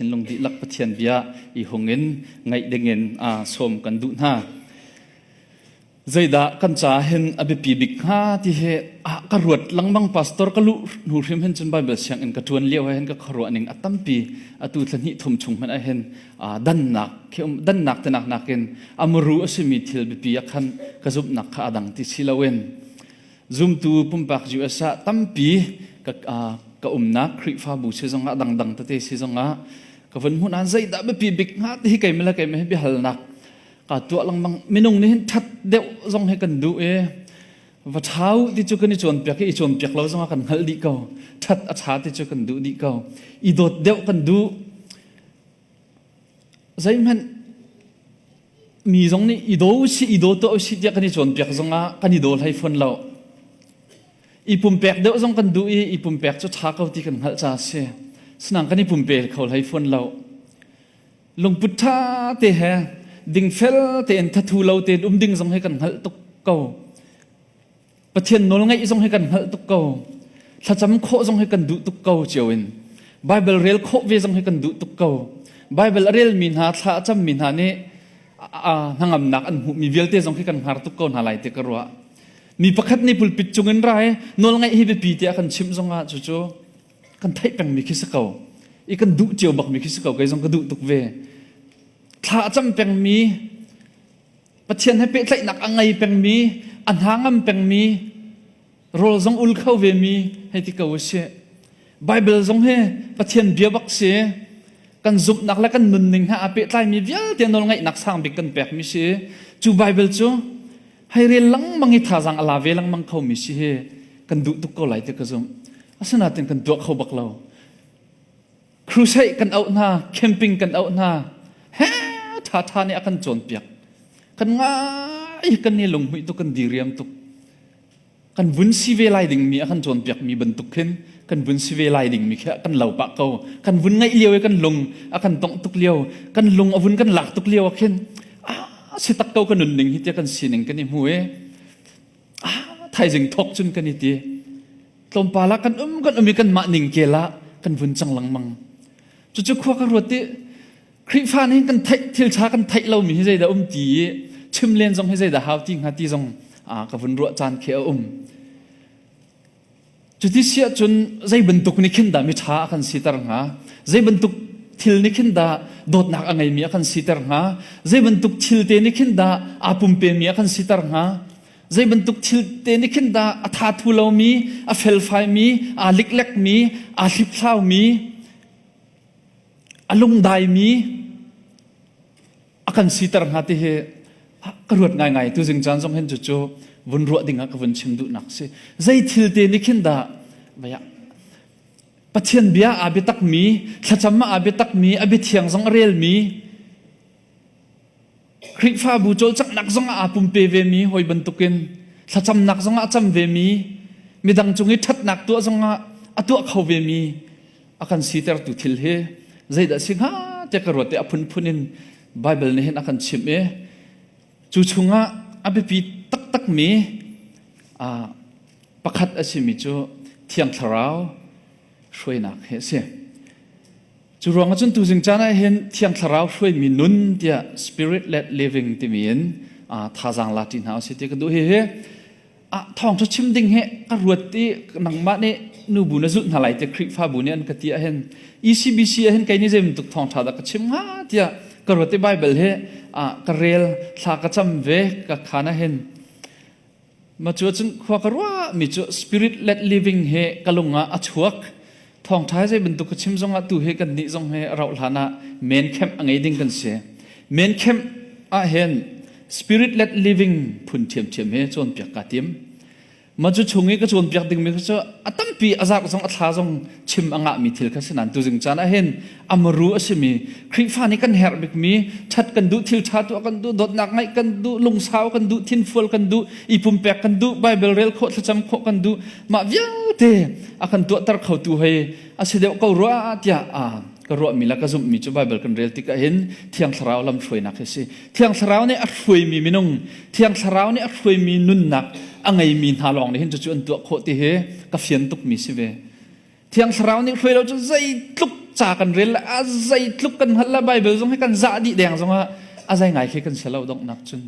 thinlung dihlak Pathian bia i hung in ngaih dingin sawm kan duh hna. Zeidah kan ca hin a biapi bik hnga ti hi ka ruat lengmang. Pastor ka luh hnu hrim hin cun Bible sianginn ka ṭuan lio hin ka khuaruah ning a tampi. Atu thla hnih thum chung hmanh ah hin dannak khi um dannak tinak nakin a muru a simi thil biapi ah khan ka zumhnak kha a dang ti si loin zumtu pumpak US ah tampi ka ka umnak Khrihfabu si zongah, dangdang tete si zongah ka vun hmun ah zeidah biapi bik hnga ti hi keimah le keimah hi biahalnak ka tuah lengmang. Minung nih hin that deuh zong hi kan duh i va thau ti cu kan i cawnpiak i, i cawnpiak lo zongah kan hngalh dih ko. That a tha ti cu kan duh dih ko. I dawt deuh kan duh. Zeihmanh mi zong nih i daw si, i daw tuah si tiah kan i cawnpiak zongah kan i daw hlei fawn lo. I pumpek deuh zong kan duh i, i pumpek cu ṭha ko ti kan hngalh ca si sinang kan i pumpe kho hlei fawn lo. Lungput ṭha te he dingfel tein, thathu lo tein um ding zong hi kan hngalh tuk ko. Pathian nawl ngaih zong hi kan hngalh tuk ko. Thlacam khawh zong hi kan duh tuk ko cio in. Bible rel khawh ve zong hi kan duh tuk ko. Bible a relmi hna, thla a cammi hna nih hnangamnak an hmuhmi vialte zong khi kan hngar tuk ko hna lai ti ka ruah. Mi pakhat nih pulpit cungin ra i nawl ngaih hi biapi tiah kan chimh zongah cucu kan theih pengmi khi si ko i kan duh cio bakmi khi si ko. Kei zong ka duh tuk ve. Thla a cam pengmi, Pathian he pehtlaihnak a ngei pengmi, a hna ngam pengmi, rawl zong ul kho ve mi hei ti ko usih. Bible zong hi Pathian bia bak si. Kan zumhnak le kan nunning he aa pehtlaimi vialte nawlngaihnak sang bik kan pekmi si. Cu Bible cu hei rel lengmang i thazaang a la ve lengmang khomi si hi kan duh tuk ko lai ti ka zumh. Asinain kan tuah kho bak lo. Crusade kan auh hna, camping kan auh hna, he ṭha ṭha nih a kan cawnpiak. Kan ngai, kan i lunghmuih tuk, kan diriam tuk. Kan vun si ve lai dingmi a kan cawnpiakmi bantuk khin kan vun si ve lai dingmi khi kan lo pah ko. Kan vun ngaih lio i kan lung a kan tongh tuk lio, kan lung a vun kan lak tuk lio ah khin ah si tak ko ka nunning hi tiah kan sining kan i hmu i ah thaizing thawk cun kan i ti. Tlawmpal ah kan um, kan um i kanmah ning kel ah kan vun cang lengmang. Cucu khua ka ruat i Khrihfa nih kan theih thil ṭha kan theih lomi hi zeidah um ti i chim len zong hi zeidah hau ti hnga ti zong ka vun ruah caan khi a um. Cuti si ahcun zei bantuk nih khin dah mi ṭha a kan siter hnga? Zei bantuk thil nih khin dah dawtnak a ngeimi a kan siter hnga? Zei bantuk thil te nih khin dah aa pumpemi a kan siter hnga? Zei bantuk thil te nih khin dah a thathu lomi, a felfaimi, aa liklekmi, aa hliphlaumi, a lungdaimi a kan siter hnga ti hi ka ruat ngaingai. Tuzing caan zong hin cucu vun ruah ding ah ka vun chim duhnak si. Zei thil te nih khin dah vaya Pathian bia aa biatakmi, thlacam ah aa biatakmi, a biathiang zong a relmi, Khrihfabu cawlcanghnak zong ah aa pumpe vemi hawi bantukin thlacamnak zong ah a cam vemi, midang cung i ṭhatnak tuah zong ah a tuah kho vemi a kan sitertu thil hi zeidah si hnga tiah ka ruat i a phunphun in Bible nih hin a kan chimh i cu chungah a biapi taktakmi pakhat a simi cu Thiang Thlarau hruainak hi a si. Cu ruangah cun tuzing caan ah hin Thiang Thlarau hruaimi nun tiah spirit led living timi in thazaang la ṭi hna usih ti ka duh. Hihi thawngṭha chim ding hi ka ruat i nangmah nih nubu na zulh hna lai tiah Khrihfabu nih an ka ti ahhin ECBC ah hin kei nih zei bantuk thawngṭha dah ka chim hnga tiah ka ruat i Bible hi ka rel, thla ka cam ve ka khan ahhin Ma cu cun khua ka ruah mi cu spirit led living he ka lung ah a chuak. Thawngṭha zei bantuk ka chim zong ah tu hi kan nih zong he rauh hlan ah main camp a ngei ding kan si. Main camp ah hin spirit led living phun ṭhiamṭhiam he cawnpiak kaa tim. Ma cu chung i ka cawnpiak dingmi kha cu a tampi a zarh zong a thla zong chim a ngahmi thil kha si nain tuzing caan ah hin amaru a simi Khrihfa nih kan herh bikmi ṭhat kan duh, thil ṭha tuah kan duh, dawtnak ngeih kan duh, lungsau kan duh, thinfual kan duh, i pumpek kan duh, Bible rel khawh, thlacam khawh kan duh. Mah vialte a kan tuahter khotu hei a si deuh ko rua tiah ka ruahmi le ka zumhmi cu Bible kan rel tikah hin Thiang Thlarau lamhruainak hi si. Thiang Thlarau nih a hruaimi minung, Thiang Thlarau nih a hruaimi nunnak a ngeimi hna lawng nih hin cucu an tuah khawh ti hi ka fian tukmi si ve. Thiang Thlarau nih hruai lo cu zeitluk ca kan rel le a zeitluk kan hngalh le Bible zong hi kan zah dih deng zongah a zei ngai khi kan si lo donghnak cun.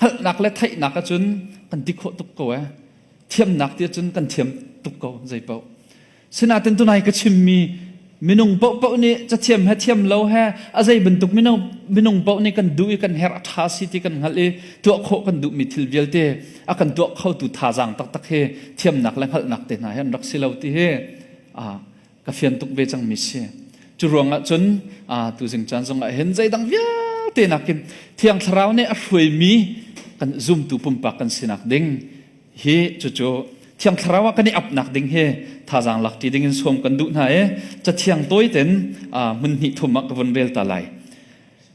Hngalhnak le theihnak ahcun kan ti khawh tuk ko eh. Thiamnak ti ahcun kan thiam tuk ko zei paoh. Sinain tunai ka chimmi minung paohpaoh nih cathiam he thiam lo he a zei bantuk minung minung paoh nih kan duh i kan herh a ṭha si ti kan hngalh i tuah khawh kan duhmi thil vialte a kan tuah khotu thazaang taktak hi thiamnak le hngalhnak te hna hi an rak si lo ti hi ka fian tuk ve cangmi si. Cu ruangah cun tuzing caan zongah hin zeidang vialte nakin Thiang Thlarau nih a hruaimi kan zumtu pumpak kan sinak ding hi cucu Thiang Thlarau ah kan i apnak ding hi thazaang lak ṭi ding in sawm kan duh hna i cathiang tawi ten hmun hnih thum ah ka vun rel ta lai.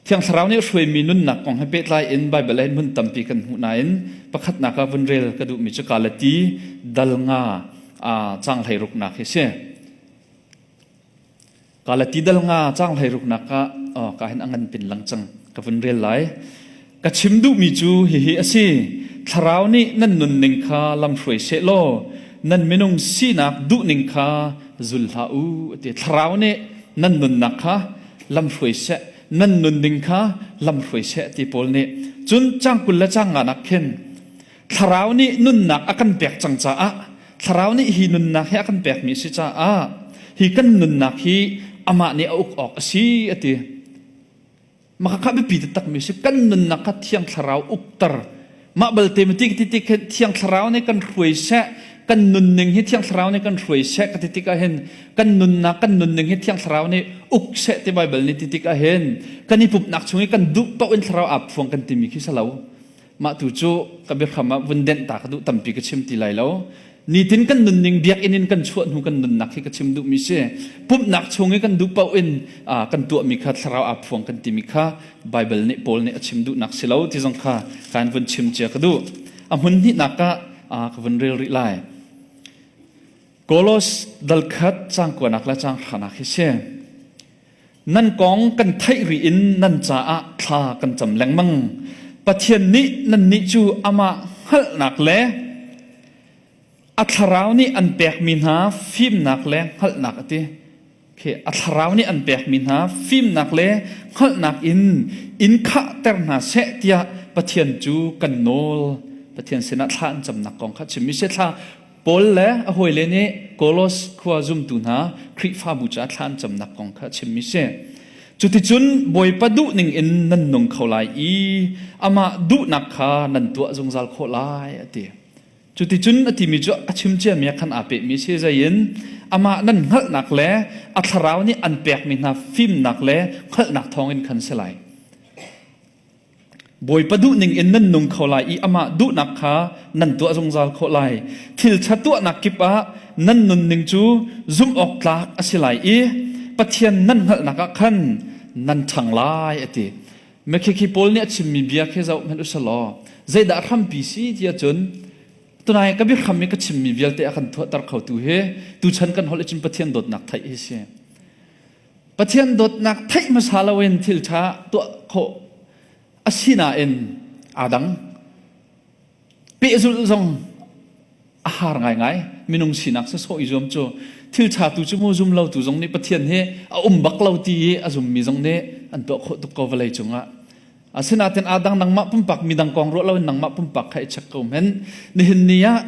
Thiang Thlarau nih hruaimi nunnak kong he pehtlai in Baibal ah hmun tampi kan hmuh nain pakhatnak ah vun rel ka duhmi cu Galati dal nga caang hleiruknak hi si. Galati dal nga caang hleiruknak ah oh, ka hin a ngan pin lang cang ka vun rel lai. Ka chim duhmi cu hihi a si. Thlarau nih nan nunning kha lamhruai seh law nan minung sinak duhning kha zul hlah u a ti. Thlarau nih nan nunnak kha lamhruai seh, nan nunning kha lamhruai seh ti Paul nih. Cun caang 20 le caang nga nak khin Thlarau nih nunnak a kan pek cang caah Thlarau nih hi nunnak hi a kan pekmi a si caah hi kan nunnak hi amah nih a uk awk a si a ti. Mah kha biapi taktakmi a si. Kan nunnak kha Thiang Thlarau ukter. Mah balte mati ka ti tik hin Thiang Thlarau nih kan hruai seh, kan nunning hi Thiang Thlarau nih kan hruai seh ka ti tik ahhin kan nunnak kan nunning hi Thiang Thlarau nih uk seh ti Baibal nih ti tik ahhin kan i pumhnak chung i kan duh paoh in Thlarau aa phuang kan timi khi si lo. Mah tu cu ka biahram ah vun denh ta ka duh tampi ka chim ti lai lo. Nitin kan nunning biakinn in kan chuah hnu kan nunnak hi ka chim duhmi si. Pumhnak chung i kan duh paoh in kan tuahmi kha thlarau aa phuang kan timi kha Baibal nih Paul nih a chim duhnak si lo ti zong kha kan vun chim cia ka duh. A hmun hnihnak ah ka vun rel rih lai. Kolos dal khat cang kuanak le cang hranak hi si. Nan kong kan theih ri in nan caah thla kan cam lengmang. Pathian nih nannih cu amah hngalhnak le a thlarau nih an pekmi hna fimnak le hngalhnak a ti. Khi a thlarau nih an pekmi hna fimnak le hngalhnak in in khahter hna seh tiah Pathian cu kan nawl. Pathian sinah thla an camnak kong kha chimmi si thla Paul le a hawile nih Kolos khua zumtu hna Khrihfabu caah thla an camnak kong kha a chimmi si. Cuticun Bawipa duhning in nan nung kho lai i amah duhnak kha nan tuah zungzal khawh lai a ti. Cuticun a timi cu a chim ciami ah khan aa pehmi si zei in amah nan hngalhnak le a thlarau nih an pekmi hna fimnak le hngalhnak thawngin khan si lai. Bawipa duhning in nan nung kho lai i amah duhnak kha nan tuah zungzal khawh lai. Thil ṭha tuahnak kip ah nan nunning cu zumh awk tlak a si lai i Pathian nan hngalhnak ah khan nan ṭhang lai a ti. Mekhikhi Paul nih a chimmi bia khi zoh hmanh u law zeidah hrampi si ti ahcun tunai ka biahram i ka chimmi vialte a kan thuahter khotu hi tuchan kan holh cun Pathian dawtnak theih hi si. Pathian dawtnak theih hmasa loin thil ṭha tuah khawh a si nain aa dang. Pehzulh zong a har ngaingai. Minung sinak sawsawh i zuam cu thil ṭha tu cu mu zum lo tu zong nih Pathian hi a um bak lo ti i a zummi zong nih an tuah khawh tuk ko vawlei cungah. Asinain aa dang nangmah pumpak midang kong ruah loin nangmah pumpak kha i check ko men. Nihin ni ah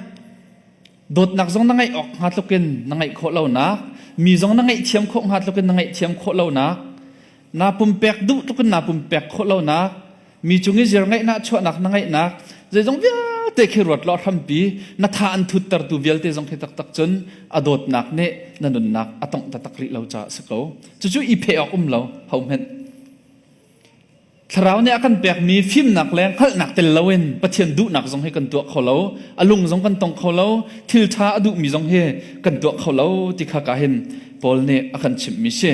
Dawtnak zong na ngeih awk hnga tlukin na ngeih khawh lonak, mi zong na ngaihthiam khawh hnga tlukin na ngaihthiam khawh lonak, naa pumpek duh tlukin naa pumpek khawh lonak, mi cung i zir ngeihnak chuahnak na ngeihnak, zeizong vialte khi ruat law hrampi na tha an thuttertu vialte zong khi taktak cun a dawtnak nih na nunnak a tongh taktak rih lo caah si ko. Cucu i pheh awk um lo, ho hmenh. Thlarau nih a kan pekmi fimnak le hngalhnak tel loin Pathian duhnak zong hi kan tuah kho lo, a lung zong kan tong kho lo, thil ṭha a duhmi zong hi kan tuah kho lo ti kha ka hin Paul nih a kan chimhmi si.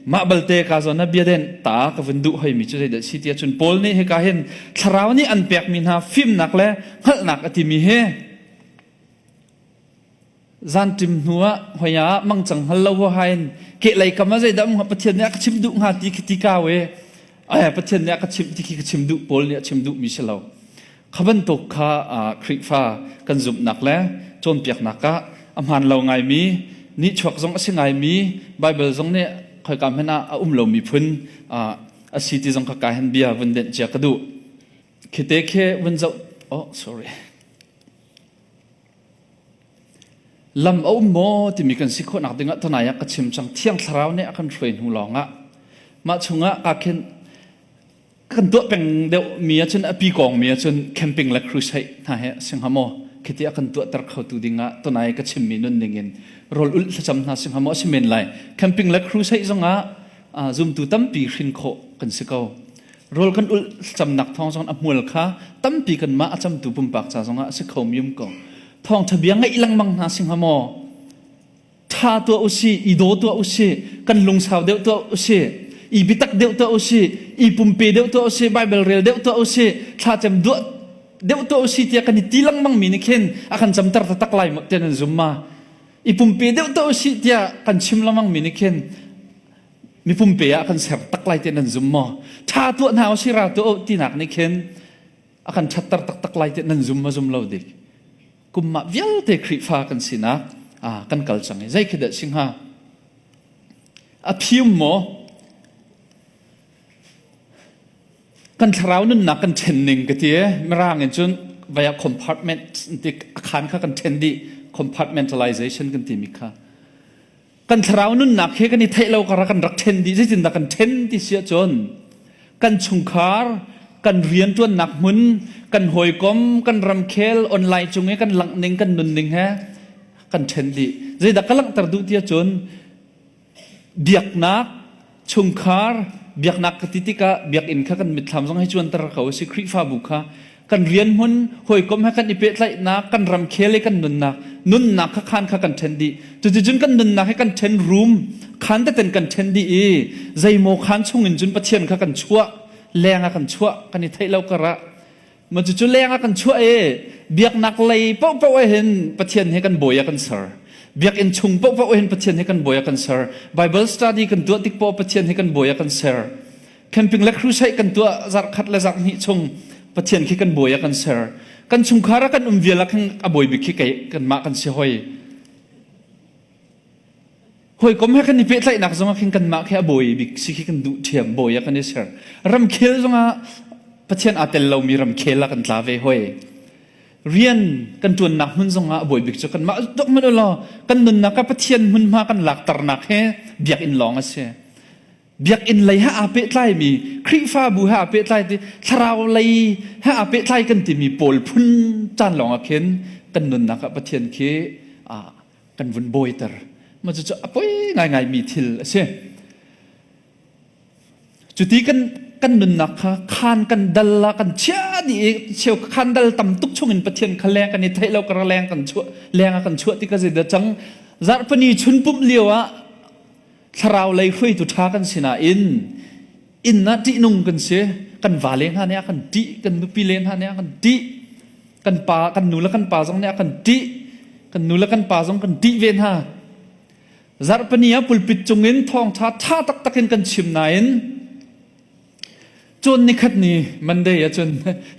Mah balte ka zawn ah biaden ta ka vun duh hoimi cu zeidah si ti ahcun Paul nih hika hin Thlarau nih an pekmi hna fimnak le hngalhnak a timi hi Zanṭim hnu ah hoi ah mangcang hngal lo huaha in kehlei kam ah zeidah um hnga Pathian nih a ka chimh duh hnga ti khi ti kau i ai Pathian nih a ka chimh ti khi ka chim duh Paul nih a chim duhmi si lo. Kha bantuk kha Khrihfa kan zumhnak le cawnpiaknak ah a hmaan lo ngaimi nihchuak zong a si ngaimi Baibal zong nih Khoika hmanh ah a um lomi phun a si ti zong kha ka hin bia vun denh cia ka duh. Khite khi vun zoh oh sorry. Lam a um maw timi kan si khawhnak dingah tunai ah ka chim cang Thiang Thlarau nih a kan hruai hnu lawngah mah chungah ka khin kan tuah peng deuh mi ahcun a pi kong mi ahcun camping le crusade hna he singha maw khiti a kan tuahter khotu dingah tunai ka chimmi nunning in rawl ulh thlacam hna singha maw a si men lai camping le crusade zongah zumtu tampi hrin khawh kan si ko rawl kan ulh thlacamnak thawng zong a hmual kha tampi kanmah a camtu pumpak ca zongah a si kho mi um ko thawngtha bia ngaih lengmang hna singha maw Ṭha tuah usih, i daw tuah usih, kan lungsau deuh tuah usih, i biatak deuh tuah usih, i pumpe deuh tuah usih, Baibal rel deuh tuah usih, thlacam duah deuh tuah usih tiah kan i ti lengmang mi nih khin a kan camter taktak lai maw tiah nan zum ma? I pumpe deuh tuah usih tiah kan chim lengmang mi nih khin mi pumpe ah kan ser tak lai tiah nan zum maw? Ṭha tuah hna usih ra tuah u tinak nih khin a kan ṭhatter taktak lai tiah nan zum ma zum lo dik? Kum mah vialte Khrihfa kan sinak kan kal cang i zei khi dah si hnga? A phium maw? Kan thlarau nunnak kan ṭhen ning ka ti e. Mirang in cun vaya compartment ti a khan kha kan ṭhen dih compartmentalization kan timi kha. Kan thlarau nunnak he kan i theih lo kar kan rak ṭhen dih zeitindah kan ṭhen ti si ahcun kan chungkhar kan rianṭuannak hmun kan hawikom kan ramkhel online cung i kan langhning kan nunning he kan ṭhen dih zeidah ka langhter duh ti ahcun biaknak chungkhar biaknak ka ti tikah biakinn kha kan mitthlam zong hei cuanter ko si Khrihfabu kha kan rian hmun hawikom he kan i pehtlaihnak kan ramkhel i kan nunnak nunnak kha khan kha kan ṭhen dih cuticun kan nunnak he kan ṭhen room khan teten kan ṭhen dih i zeimaw khan chungin cun Pathian kha kan chuah leng ah kan chuah kan i theih lo karah ma cucu leng ah kan chuah i biaknak lei paohpaoh ah hin Pathian he kan bawi ah kan ser biakinn chung paohpaoh hin Pathian he kan bawi ah kan ser Bible study kan tuah tik paoh Pathian he kan bawi ah kan ser Camping le crusade kan tuah zarh khat le zarh hnih chung Pathian khi kan bawi ah kan ser. Kan chungkhar ah kan um vial ah khan a bawi bik khi kei kanmah kan si hoi. Hawikom he kan i pehtlaihnak zong ah khin kanmah khi a bawi bik si khi kan duh ṭhiam bawi ah kan i ser. Ramkhel zong ah Pathian aa tel lomi ramkhel ah kan tla ve hoi. Rian kan ṭuannak hmun zong ah a bawi bik cu kanmah tuk hmanh u law kan nunnak ah Pathian hmunhma kan lakternak he biakinn lawng a si. Biakinn lei he aa pehtlaimi Khrihfabu he aa pehtlai ti thlarau lei he aa pehtlai kan timi pawl phun caan lawng ah khin kan nunnak ah Pathian khi kan vun bawiter. Mah cucu a poi ngaingaimi thil a si. Cuti kan kan nunnak kha khan kan dal ah kan chia dih i cheu khan dal tam tuk chungin Pathian kha leng kan i theih lo kar leng kan chuah leng ah kan chuah ti ka zeidah cang zarhpini chun pumh lio ah Thlarau lei hruaitu ṭha kan si nain inn ah ṭihnung kan si. Kan vale hna nih a kan ṭih, kan nupi le hna nih a kan ṭih, kan pa, kan nu le kan pa zong nih a kan ṭih, kan nu le kan pa zong kan ṭih ve hna. Zarhpini ah pulpit cungin thawngṭha ṭha taktak in kan chim nain Cun nikhat ni Monday ahcun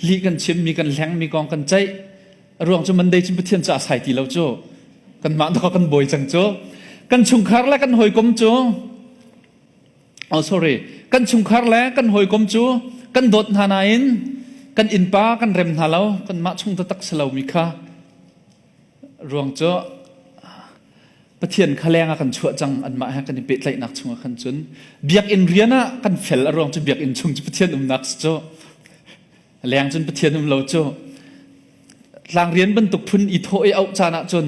lih kan chimmi kan hlengmi kong kan ceih. A ruang cu Monday cun Pathian ca a sai ti lo cu. Kanmah dawh kan bawi cang cu. Kan chungkhar le kan hawikom cu oh sorry kan chungkhar le kan hawikom cu kan dawt hna nain kan innpa kan rem hna lo kanmah chung taktak si lomi kha ruang cu Pathian kha leng ah kan chuah cang anmah he kan i pehtlaihnak chungah khan cun biakinn rian ah kan fel a ruang cu biakinn chung cu Pathian umnak si cu leng cun Pathian um lo cu tlang rian bantuk phun i thawh i auh caan ah cun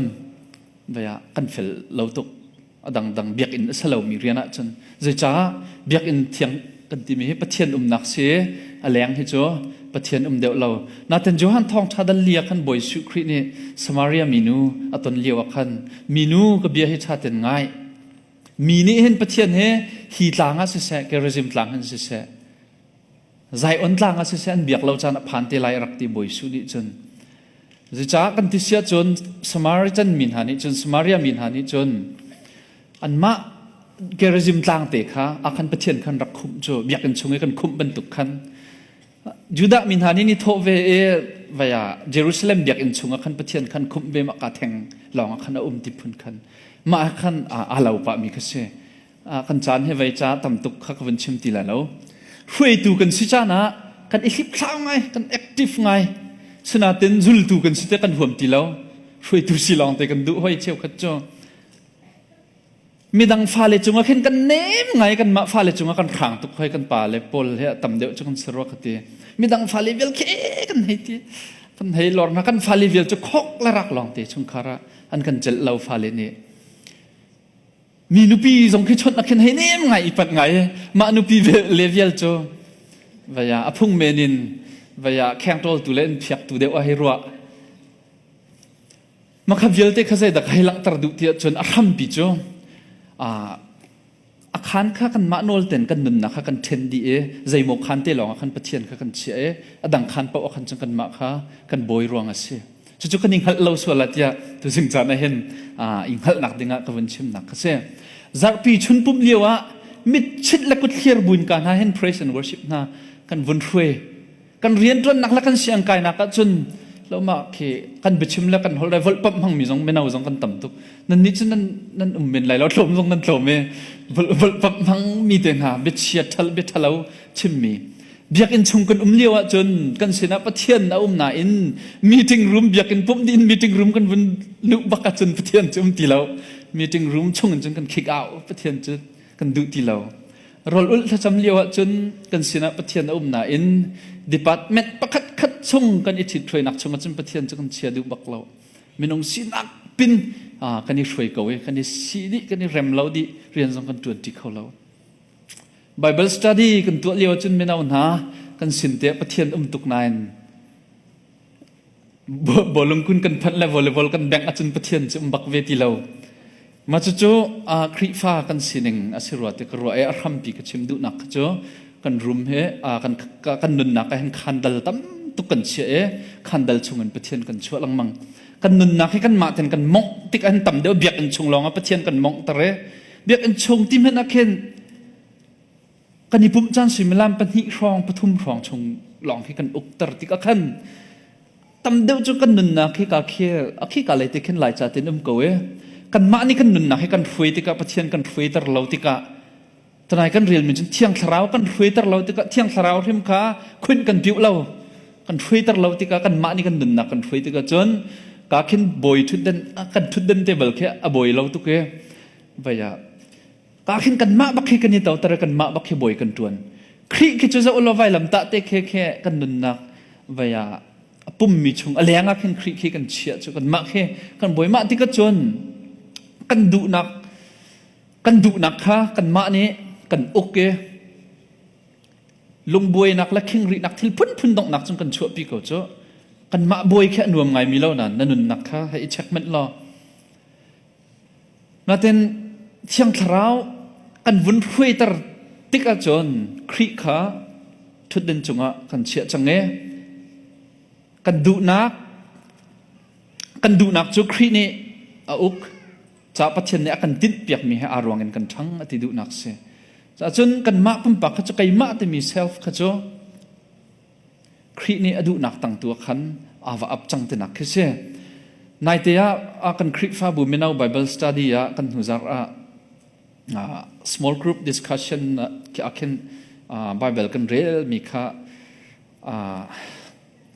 vei ah kan fel lo tuk a dangdang biakinn a si lomi rian ah cun zeicah biakinn thiang kan timi hi Pathian umnak si a leng hi cu Pathian um deuh lo natin Johan thawngṭha dal li ah khan Bawi Jesuh Khrih nih Samaria minu a ton lio ah khan minu ka bia hi ṭha ten ngai mi nih hin Pathian he hi tlang ah siseh Gerizim tlang hin siseh Zion tlang ah siseh an biak lo caan a phan te lai rak ti Bawi Jesuh nih cun Zeicah kan ti siah cun Samaritan mi hna nih cun Samaria mi hna nih cun anmah Gerizim tlang te kha ah khan Pathian khan rak khumh cu biakinn chung i kan khumh bantuk khan Judah mi hna nih ni thawh ve i vaya Jerusalem biakinn chung ah khan Pathian khan khumh ve mah ka theng lawng ah khan a um ti phun khan mah khan aa lo pah mi kha si. Kan caan hi vei ca tam tuk kha ka vun chim ti lai lo. Hruaitu kan si caan ah kan i hlipthlau ngai, kan active ngai. Sinain zultu kan si te kan huam ti lo. Hruaitu si lawng te kan duh hoi cheukhat cu. Midang fale cungah khin kan nem ngai kanmah fale cungah kan hrang tuk hoi kan pa le pawl he tam deuh cu kan si rua ka ti. Midang fale vial khi kan hei ti. Kan hei lor hna kan fale vial cu khok le rak lawng te chungkhar ah an kan celh lo fale nih. Mi nupi zong khi chawnh khin hei nem ngai i panh ngai mah nupi le vial cu vaya a phung men in vaya khengtawl tu le in phiak tu deuh a hei ruah. Mah kha vialte kha zeidah ka hei langhter duh ti ahcun a hrampi cu a khaan kha kanmah nawl ten kan nunnak kha kan ṭhen dih i zeimaw khaan te lawng ah khan Pathian kha kan chiah i a dang khaan paoh ah khan cun kanmah kha kan bawi ruang a si. Cucu kan i hngalh lo sual ah tiah tuzing caan ah hin i hngalhnak dingah ka vun chimnak kha si. Zarhpi chun pumh lio ah mitchit le kutthlir buin ka hna hin praise and worship hna kan vun hruai kan rianṭuannak le kan siangkainak ahcun loma khi kan biachim le kan holh le volhpamh hmangmi zong mino zong kan tam tuk nan nih cu nan nan um men lai lo tlawm zong nan tlawm i volhpamh hmangmi te hna biachia ṭhal bia ṭhalo chimmi biakinn chung kan um lio ahcun kan sinah Pathian a um nain meeting room biakinn pumh dih in meeting room kan vun luh bak ahcun Pathian cu um ti lo meeting room chung in cun kan kick out Pathian cu kan duh ti lo Rawl ulh thlacam lio ahcun kan sinah Pathian a um nain department pakhat khat chung kan i ṭhithruainak chung ahcun Pathian cu kan chia duh bak lo. Minung sinak pin kan i hruai ko i kan i si dih, kan i rem lo dih, rian zong kan ṭuan ṭi kho lo. Bible study kan tuah lio ahcun mino hna kan sin te Pathian um tuk nain bawlung kun kan phanh le volleyball kan bengh ahcun Pathian cu um bak ve ti lo. Mah cucu Khrihfa kan sining a si rua ti ka ruah i a hrampi ka chim duhnak kha cu kan rum hi kan kan nunnak ah hin khandal tam tuk kan chiah i khandal chungin Pathian kan chuah lengmang. Kan nunnak hi kanmah ten kan mongh tik ah hin tam deuh biakinn chung lawng ah Pathian kan monghter i biakinn chung ti hmanh ah khin kan i pumh caan suimilam pahnih hrawng pathum hrawng chung lawng khi kan ukter tik ah khan tam deuh cu kan nunnak hi ka khi a khi ka lei te khin laica tin um ko e kanmah nih kan nunnak hi kan hruai tikah Pathian kan hruaiter lo tikah tanai kan rel mi cun thiang thlarau kan hruaiter lo tikah thiang thlarau hrim kha khuin kan piuh lo kan hruaiter lo tikah kanmah nih kan nunnak kan hruai tikah cun ka khin bawi thutden kan thutden te bal khi a bawi lo tuk e vaya Ka khin kanmah bak khi kan i toter kanmah bak khi bawi kan ṭuan. Khrih khi cu zoh law vailam tah te khe khe kan nunnak vei ah a pummi chung a leng ah khin Khrih khi kan chiah cu kanmah khi kan bawi mah tikah cun kan duhnak kan duhnak kha kanmah nih kan uk i lungbuainak le khingrihnak thil phunphun donghnak cun kan chuahpi ko cu kanmah bawi khi a nuam ngaimi lo nain na nunnak kha hei i check manh law Natin Thiang Thlarau kan vun hruaiter tik ahcun Khrih kha ṭhutden cungah kan chiah cang i kan duhnak kan duhnak cu Khrih nih a uk ca Pathian nih a kan tinhpiakmi he aa ruang in kan ṭhang a ti duhnak si. Cun kanmah pumpak kha cu keimah timi self kha cu Khrih nih a duhnak tang tu ah khan aa va ap cang tinak khi si. Naite ah kan Khrihfabu mino Bible study ah kan hnuzarh ah small group discussion ah khin Bible kan relmi kha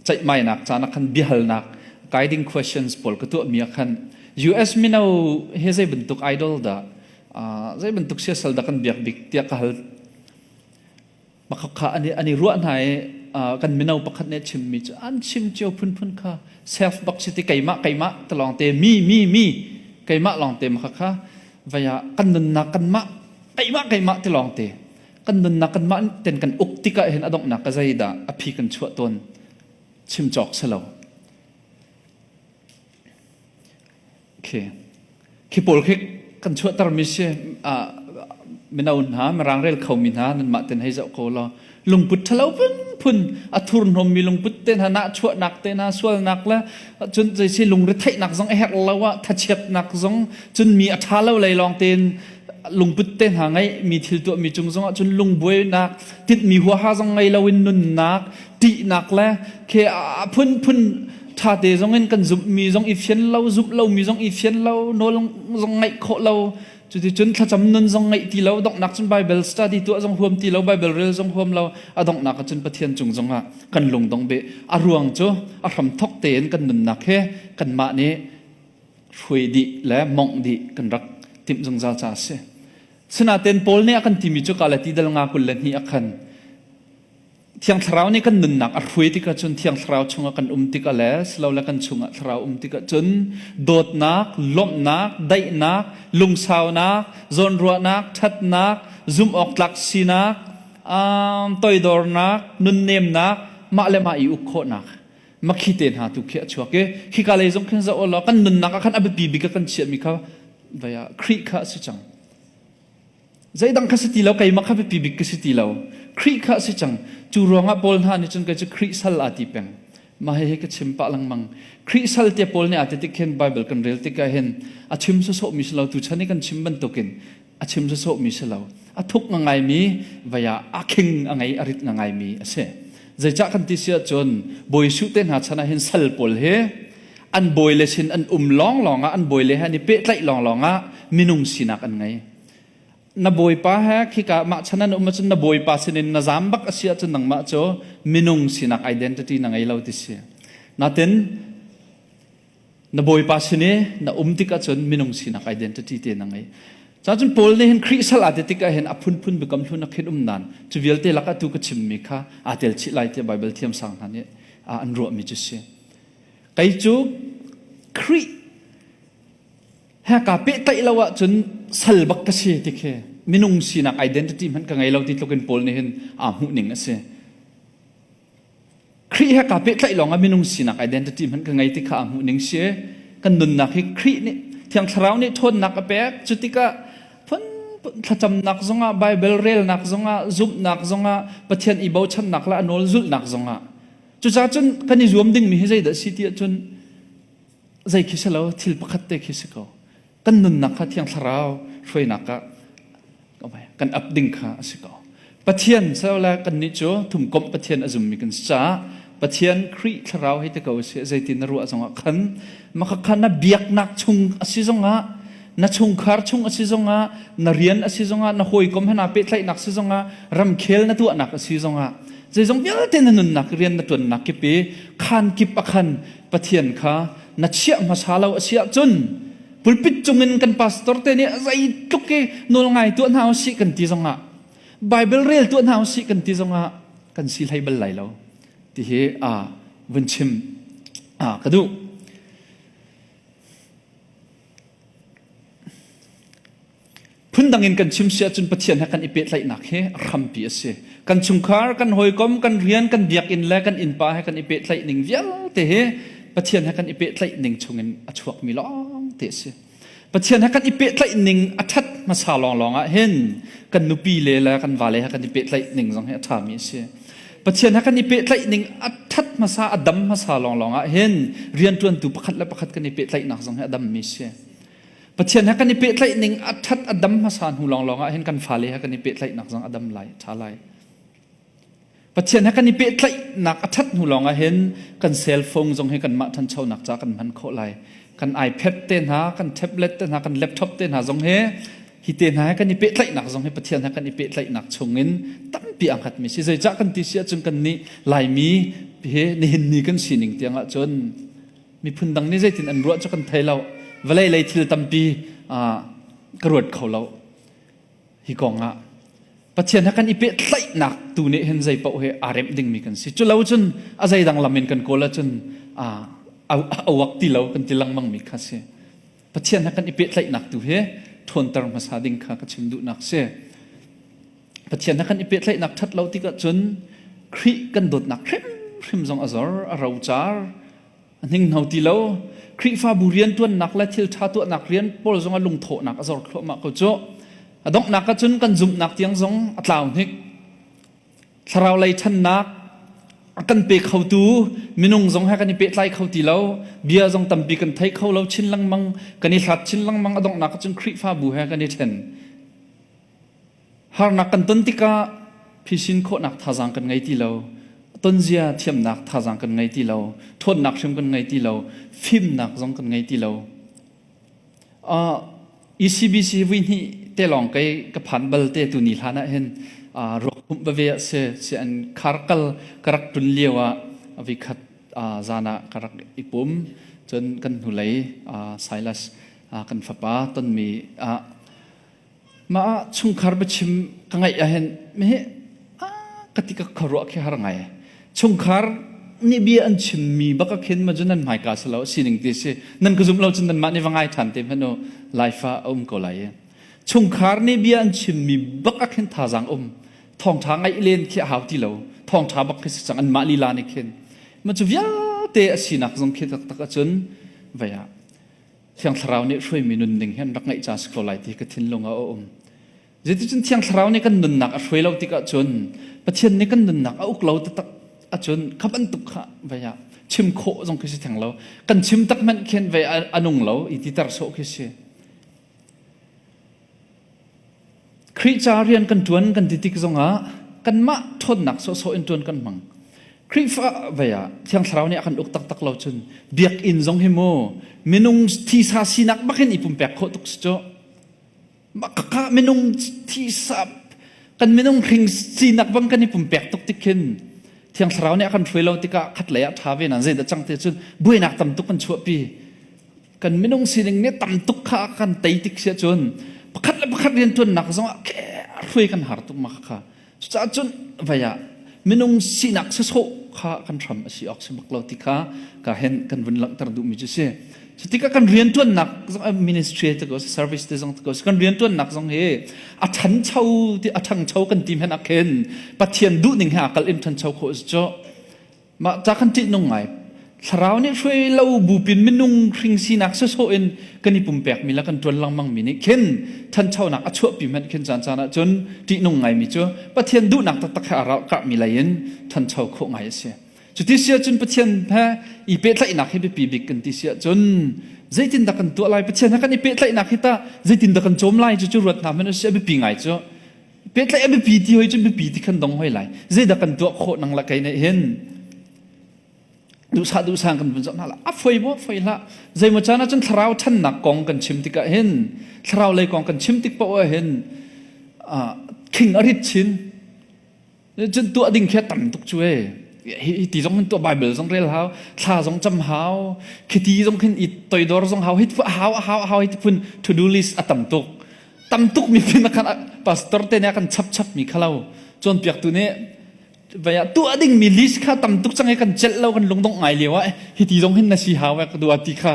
ceihmainak caan ah khan biahalnak guiding questions pawl ka tuahmi ah khan US mino hi zei bantuk idol dah zei bantuk siasal dah kan biak bik tiah ka hal Makhakha an i ruah hna i kan mino pakhat nih a chimmi cu an chim cio phunphun kha self bak si ti keimah keimah te lawngte mi mi mi keimah lawngte makhakha vaya kan nunnak kanmah keimah keimah te lawngte kan nunnak kanmah ten kan uk tikah hin a donghnak ka zeidah a phi kan chuah tawn chim cawk si lo Khi khi pawl khi kan chuahtermi si mino hna mirang rel khomi hna nanmah ten hei zoh ko law lungput ṭhalo phunphun a thurhnawmmi lungput te hna nahchuahnak te hna sualnak le cun zeisi lungretheihnak zong a herh lo ah thachiatnak zong cun mi a ṭha lo lei lawng tein lungput te hna ngei mi thil tuahmi cung zong ah cun lungbuainak tinhmi huaha zong ngei loin nunnak ṭihnak le khi a phunphun ṭhate zong in kan zumhmi zong i fian lo zumh lomi zong i fian lo nawl zong ngaih khawh lo. Cuticun thlacam nun zong ngeih ti lo, donghnak cun Bible study tuah zong huam ti lo, Bible rel zong huam lo, a donghnak ah cun Pathian cung zongah kan lungdong beh. A ruang cu a hramthok tein kan nunnak he kanmah nih hruai dih le mongh dih kan rak timh zungzal ca a si. Sinain Paul nih a kan timi cu Galati dal nga 22 ah khan Thiang Thlarau nih kan nunnak a hruai tikah cun Thiang Thlarau chungah kan um tikah le silole kan chungah Thlarau um tikah cun dawtnak, lawmhnak, daihnak, lungsaunak, zawnruahnak, ṭhatnak, zumhawktlak sinak, um, toidornak, nunnemnak, mah le mah i uk khawhnak makhi te hna tu khi a chuak i khika lei zong khin zoh law kan nunnak ah khan a biapi bik a kan chiahmi kha vei ah Khrih kha a si cang. Zeidang kha si ti lo, keimah kha biapi bik ka si ti lo. Khrih kha a si cang. Cu ruangah Paul hna nih cun kei cu Khrih sal aa ti peng. Mah hihi ka chim pah lengmang. Khrih sal tiah Paul nih aa ti tik hin Bible kan rel tikah hin a chim sawsawhmi si lo. Tuchan i kan chim bantukin a chim sawsawhmi si lo. A thuk ngaimi vei ah a khing a ngei a rit ngaimi a si. Zeicah kan ti si ahcun Bawi Jesuh te hna chan ah hin sal pawl hi an bawi le sin an um lawnglawng ah an bawi le he an i pehtlaih lawnglawng ah minung sinak an ngei. Na bawipa he khika mah chan an um ahcun na bawipa sinin na zaam bak a si ahcun nangmah cu minung sinak identity na ngei lo ti si. Natin na bawipa sin i na um tik ahcun minung sinak identity te na ngei. Cacun Paul nih hin Khrih sal aa ti tikah hin a phunphun biakam hlun a khin um nain cu vialte lakah tu ka chimmi kha aa tel chih lai tiah Baibal thiamsang hna nih an ruahmi cu si. Kei cu Khrih he kaa pehtlaih lo ahcun sal bak ka si ti khi minung sinak identity hmanh ka ngei lo ti tluk in Paul nih hin aa hmuh ning a si. Khrih he kaa pehtlaih lawng ah minung sinak identity hmanh ka ngei ti kha aa hmuh ning si. Kan nunnak hi Khrih nih Thiang Thlarau nih ṭhawnnak a pek. Cu tikah phun thlacamnak zongah, Bible relnak zongah, zumhnak zongah, Pathian i bochannak le a nawl zulhnak zongah. Cucaah cun kan i zuam dingmi hi zeidah si ti ahcun zei khi si lo, thil pakhat te khi si ko. Kan nunnak kha Thiang Thlarau hruainak ah kan ap ding kha a si ko. Pathian sole kannih cu thumkomh Pathian a zummi kan si caah Pathian Khrih Thlarau hei ti ko si zeitin na ruah zongah khan maka khan na biaknak chung a si zongah na chungkhar chung a si zongah na rian a si zongah na hawikom he naa pehtlaihnak si zongah ramkhel na tuahnak a si zongah zeizong vialte na nunnak rian na tuannak kip i khan kip a khan Pathian kha na chiah hmasa lo a si ahcun pulpit cungin kan pastor te nih zeitluk i nawl ngai tuah hna usih kan ti zongah Bible rel tuah hna usih kan ti zongah kan si hlei bal lai lo ti hi a vun chim a ka duh. Phundang in kan chim si ahcun Pathian he kan i pehtlaihnak hi hrampi a si. Kan chungkhar, kan hawikom, kan rian, kan biakinn le kan innpa he kan i pehtlaih ning vialte hi Pathian he kan i pehtlaih ning chungin a chuakmi lawng te a si. Pathian he kan i pehtlaih ning a ṭhat hmasa lawnglawng ah hin kan nupi le le kan vale he kan i pehtlaih ning zong hi a ṭhami a si. Pathian he kan i pehtlaih ning a ṭhat hmasa, a dam hmasa lawnglawng ah hin rianṭuantu pakhat le pakhat kan i pehtlaihnak zong hi a dammi a si. Pathian he kan i pehtlaih ning a ṭhat a dam hmasa hnu lawnglawng ah hin kan fale he kan i pehtlaihnak zong a dam lai, a ṭha lai. Pathian he kan i pehtlaihnak a ṭhat hnu lawng ah hin kan cell phone zong hi kanmah ṭhanchonak ca kan hman khawh lai. Kan iPad te hna, kan tablet te hna, kan laptop te hna zong hi hi te hna he kan i pehtlaihnak zong hi Pathian he kan i pehtlaihnak chungin tampi aa hngatmi si. Zeicah kan ti si ahcun kan nih Laimi hi nihin ni kan sining tiang ahcun miphun dang nih zeitin an ruah cu kan thei lo vawlei lei thil tampi ka ruat kho lo hi kong ah Pathian he kan i pehtlaihnak tu nih hin zei paoh he aa remh dingmi kan si cu lo cun a zeidang lam in kan kawl ahcun a uak ti lo kan ti lengmang mi kha si Pathian he kan i pehtlaihnak tu hi ṭhawnter hmasa ding kha ka chim duhnak si Pathian he kan i pehtlaihnak ṭhat lo tikah cun Khrih kan dawtnak hrimhrim zong a zor a rocar A hninghno ti lo. Khrihfabu rianṭuannak le thil ṭha tuahnak rian pawl zong a lungthawhnak a zor thluahmah ko cu. A donghnak ahcun kan zumhnak tiang zong a tlau hnik. Thlarau lei ṭhannak a kan pe khotu minung zong he kan i pehtlai kho ti lo. Bia zong tampi kan thei kho lo chin lengmang, kan i hlat chin lengmang. A donghnak ahcun Khrihfabu he kan i ṭhen. Harnak kan ton tikah phisin khawhnak thazaang kan ngei ti lo. Tonzia thiamnak thazaang kan ngei ti lo. Ṭhawnnak hrim kan ngei ti lo. Fimnak zong kan ngei ti lo. Uh, ECBC vui hnih te lawng kei ka phan bal te tu ni hlan ah hin ruak humh va ve ah si si an khar kal ka rak tun lio ah vikhat zan ah ka rak i pum cun kan hnulei Silas kan fapa tonmi ah Mah ah chungkhar biachim ka ngaih ahhin mihi ka ti ka khuaruah khi har ngai. Chungkhar nih bia an chimmi bak ah khin ma cu nan hmaika si lo sining ti si. Nan ka zumh lo cun nanmah nih va ngai ṭhan te hmanh u life ah a um ko lai i. Chungkhar nih bia an chimmi bak ah khin thazaang um. Thawngṭha ngaih len khi a hau ti lo. Thawngṭha bak khi si cang anmah lila nih khin. Ma cu vialte a sinak zong khi taktak ahcun vei ah Thiang Thlarau nih hruaimi nunning hi an rak ngeih ca si ko lai ti ka thinlung ah a um. Zeiticun Thiang Thlarau nih kan nunnak a hruai lo tikah cun Pathian nih kan nunnak a uk lo taktak ahcun kha bantuk kha vei ah chim khawh zong khi si theng lo. Kan chim tak hmanh khin vei a nung lo i titer sawh khi si. Khrih ca rian kan ṭuan kan ti tik zongah kanmah ṭhawnnak sawhsawh in ṭuan kan hmang. Khrihfa vei ah Thiang Thlarau nih a kan uk taktak lo cun biakinn zong hi mu minung thisa sinak bakin i pumpek khawh tuk si cu. Khakha minung thisa kan minung hring sinak bang kan i pumpek tuk tik khin Thiang Thlarau nih a kan hruai lo tikah khatlei ah ṭha ve nan zeidah cang te cun buainak tam tuk kan chuahpi. Kan minung sining nih tam tuk kha kan tei tik si ahcun pakhat le pakhat rianṭuannak zong ah hruai kan har tuk ma kha. Cucaah cun vei ah minung sinak sawsawh kha kan hram a si awk si bak lo ti kha ka hen kan vun langhter duhmi cu si. Cutikah kan rianṭuannak zong ministry te ko service te zong te ko kan rianṭuannak zong hi a ṭhancho ti a ṭhangcho kan ti hmanh ah khin Pathian duhning he aa kal in ṭhancho khawh si cu. Mah ca kan ṭihnung ngai. Thlarau nih hruai lo bupin minung hring sinak sawsawh in kan i pumpekmi le kan ṭuan lengmangmi nih khin ṭhanchonak a chuahpi hmanh khin caan caan ah cun ṭihnung ngaimi cu Pathian duhnak taktak he aa ralkahmi lei in ṭhancho khawh ngai a si. Cuti si ahcun Pathian he i pehtlaihnak hi biapi bik kan ti si ahcun zeitindah kan tuah lai Pathian he kan i pehtlaihnak hi tah zeitindah kan cawm lai cu cu ruat hna hmanh a si a biapi ngai cu. Pehtlaih a biapi ti hoi cu biapi ti khan dong hoi lai. Zeidah kan tuah khawh nang la kei nih hin duhsah duhsah kan vun zoh hna la a foi maw foi hlah zeimaw caan ah cun thlarau ṭhannak kong kan chim tikah hin thlarau lei kong kan chim tik paoh ah hin khing a rit chin Cun tuah ding khi a tam tuk cu ee. Hi ti zong hin tuah Bible zong rel hau, thla zong cam hau, khiti zong khin i toidor zong hau, hi hau hau hau hi phun to do list a tam tuk. Tam tuk mi pin khan pastor te nih a kan chap chap mi kha lo. Cawnpiaktu nih vaya tuah ding mi list kha tam tuk cang i kan celh lo kan lungdongh ngai lio ah hi ti zong hin na si hau ka dua ti kha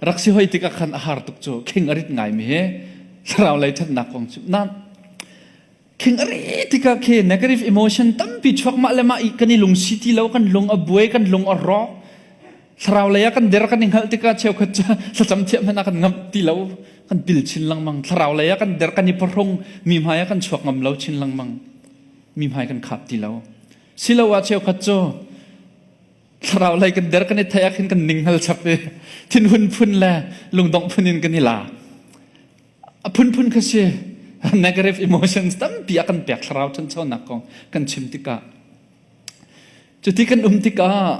rak si hoi tikah khan a har tuk cu khing a rit ngai mi he thlarau lei thatnak kong cu nan Khing a ri tikah khi negative emotion tampi chuak mah le mah i kan i lungsi ti lo, kan lung a buai, kan lung a rawk. Thlarau lei ah kan der kan i hngalh tikah cheukhat cu thlacam thiam hmanh ah kan ngamh ti lo, kan pil chin lengmang. Thlarau lei ah kan der kan i phahrung, mi hmai ah kan chuak ngam lo chin lengmang. Mi hmai kan khap ti lo. Siloah cheukhat cu thlarau lei kan der kan i theih ah khin kan ning hngal chap i thinhun phun le lungdongh phun in kan i la. A phunphun kha si negative emotions tampi a kan pek thlarau ṭhanchonak kong kan chim tikah cuti kan um tikah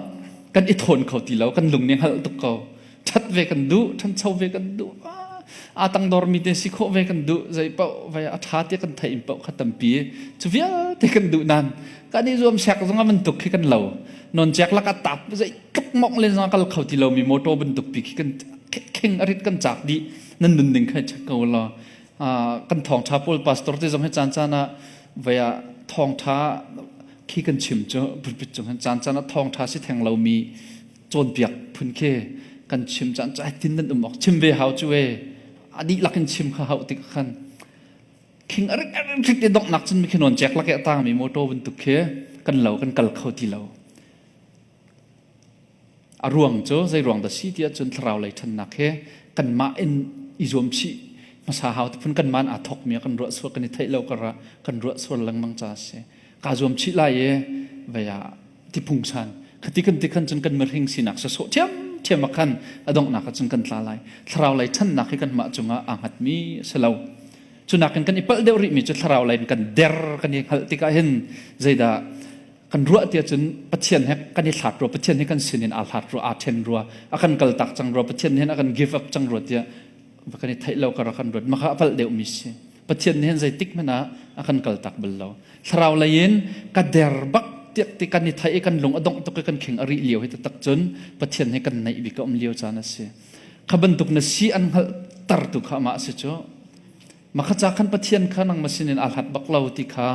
kan i thawn kho ti lo kan lung nih hngalh tuk ko ṭhat ve kan duh ṭhancho ve kan duh aa tangdor mi te si khawh ve kan duh zei paoh vai a ṭha ti kan theih paoh kha tampi cu vialte kan duh nan kan i zuam siak zong a bantuk khi kan lo non cek lak a tap zei tluk mong len zong a kal kho ti lo mi motor bantuk pi khi kan kheng a rit kan cak dih nan nunning kha check ko law kan thawngtha pawl pastor te zong hi caan caan ah vei ah thawngtha khi kan chim cu pulpit cung hin caan caan ah thawngtha si theng lomi cawnpiak phun khi kan chim caan caan tin nan um awk chim ve hau cu e a dihlak in chim kha hau tik khan khing a rik a rik te donghnak cun mi khi non cek lak e a tangmi motor bantuk khi kan lo kan kal kho ti lo A ruang cu zei ruang dah si ti ahcun thlarau lei ṭhannak he kanmah in i zuam chih hmasa hau ti phun kanmah in aa thawkmi ah kan ruah sual kan i theih lo karah kan ruah sual lengmang ca a si. Kaa zuam chih lai i vei ah ti pungsan khati kan ti khan cun kan mihring sinak sawsawh ṭhiamṭhiam ah khan a donghnak ah cun kan tla lai. Thlarau lei ṭhannak hi kanmah cungah aa hngatmi a si lo. Cunakin kan i palh deuh rihmi cu thlarau lei in kan der kan i hngalh tikah hin zeidah kan ruah ti ahcun Pathian he kan i hlat rua Pathian he kan sinin aa hlat rua aa then rua a kan kaltak cang rua Pathian he a kan give up cang rua tiah. Va kan i theih lo kar kan ruat. Maka a palh deuhmi si. Pathian nih hin zeitik hmanh ah a kan kal tak bal lo. Thlarau lei in ka der bak tiak ti kan i theih i kan lung a dongh tuk i kan khing a rih lio hi taktak cun Pathian he kan naih bik a um lio caan a si. Kha bantuk na si an hngalh tartu kha amah a si cu. Makha ca khan Pathian kha nangmah sinin aa hlat bak lo ti kha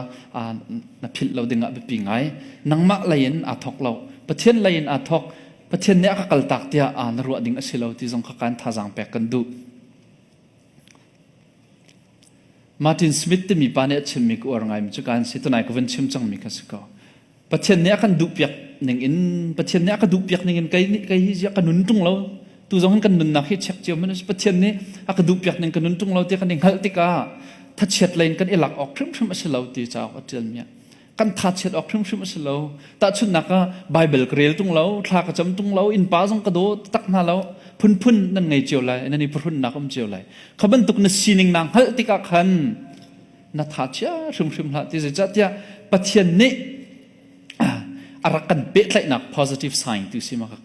na philh lo dingah biapi ngai. Nangmah lei in aa thawk lo. Pathian lei in aa thawk. Pathian nih a ka kaltak tiah na ruah ding a si lo ti zong kha kan thazaang pek kan duh. Martin Smith timi pa nih a chimmi ka uar ngaimi cu kan si tunai ka vun chim cangmi kha si ko. Pathian nih a kan duhpiak ning in Pathian nih a ka duhpiak ning in kei nih kei hi ziah ka nun ṭung lo tu zong hin kan nunnak hi check cio man Pathian nih a ka duhpiak ning ka nun ṭung lo ti kan i hngalh tikah thachiat lei in kan i lak awk hrimhrim a si lo ti cauk a ṭialmi ah kan thachiat awk hrimhrim a si lo tahchunhnak ah Bible ka rel ṭung lo thla ka cam ṭung lo innpa zong ka daw tak hna lo phunphun nan ngei cio lai nan i phuhrunnak um cio lai kha bantuk na sining naa hngalh tikah khan na tha chia hrimhrim hlah ti zeicahtiah Pathian nih a rak kan pehtlaihnak positive sign tu si ma kha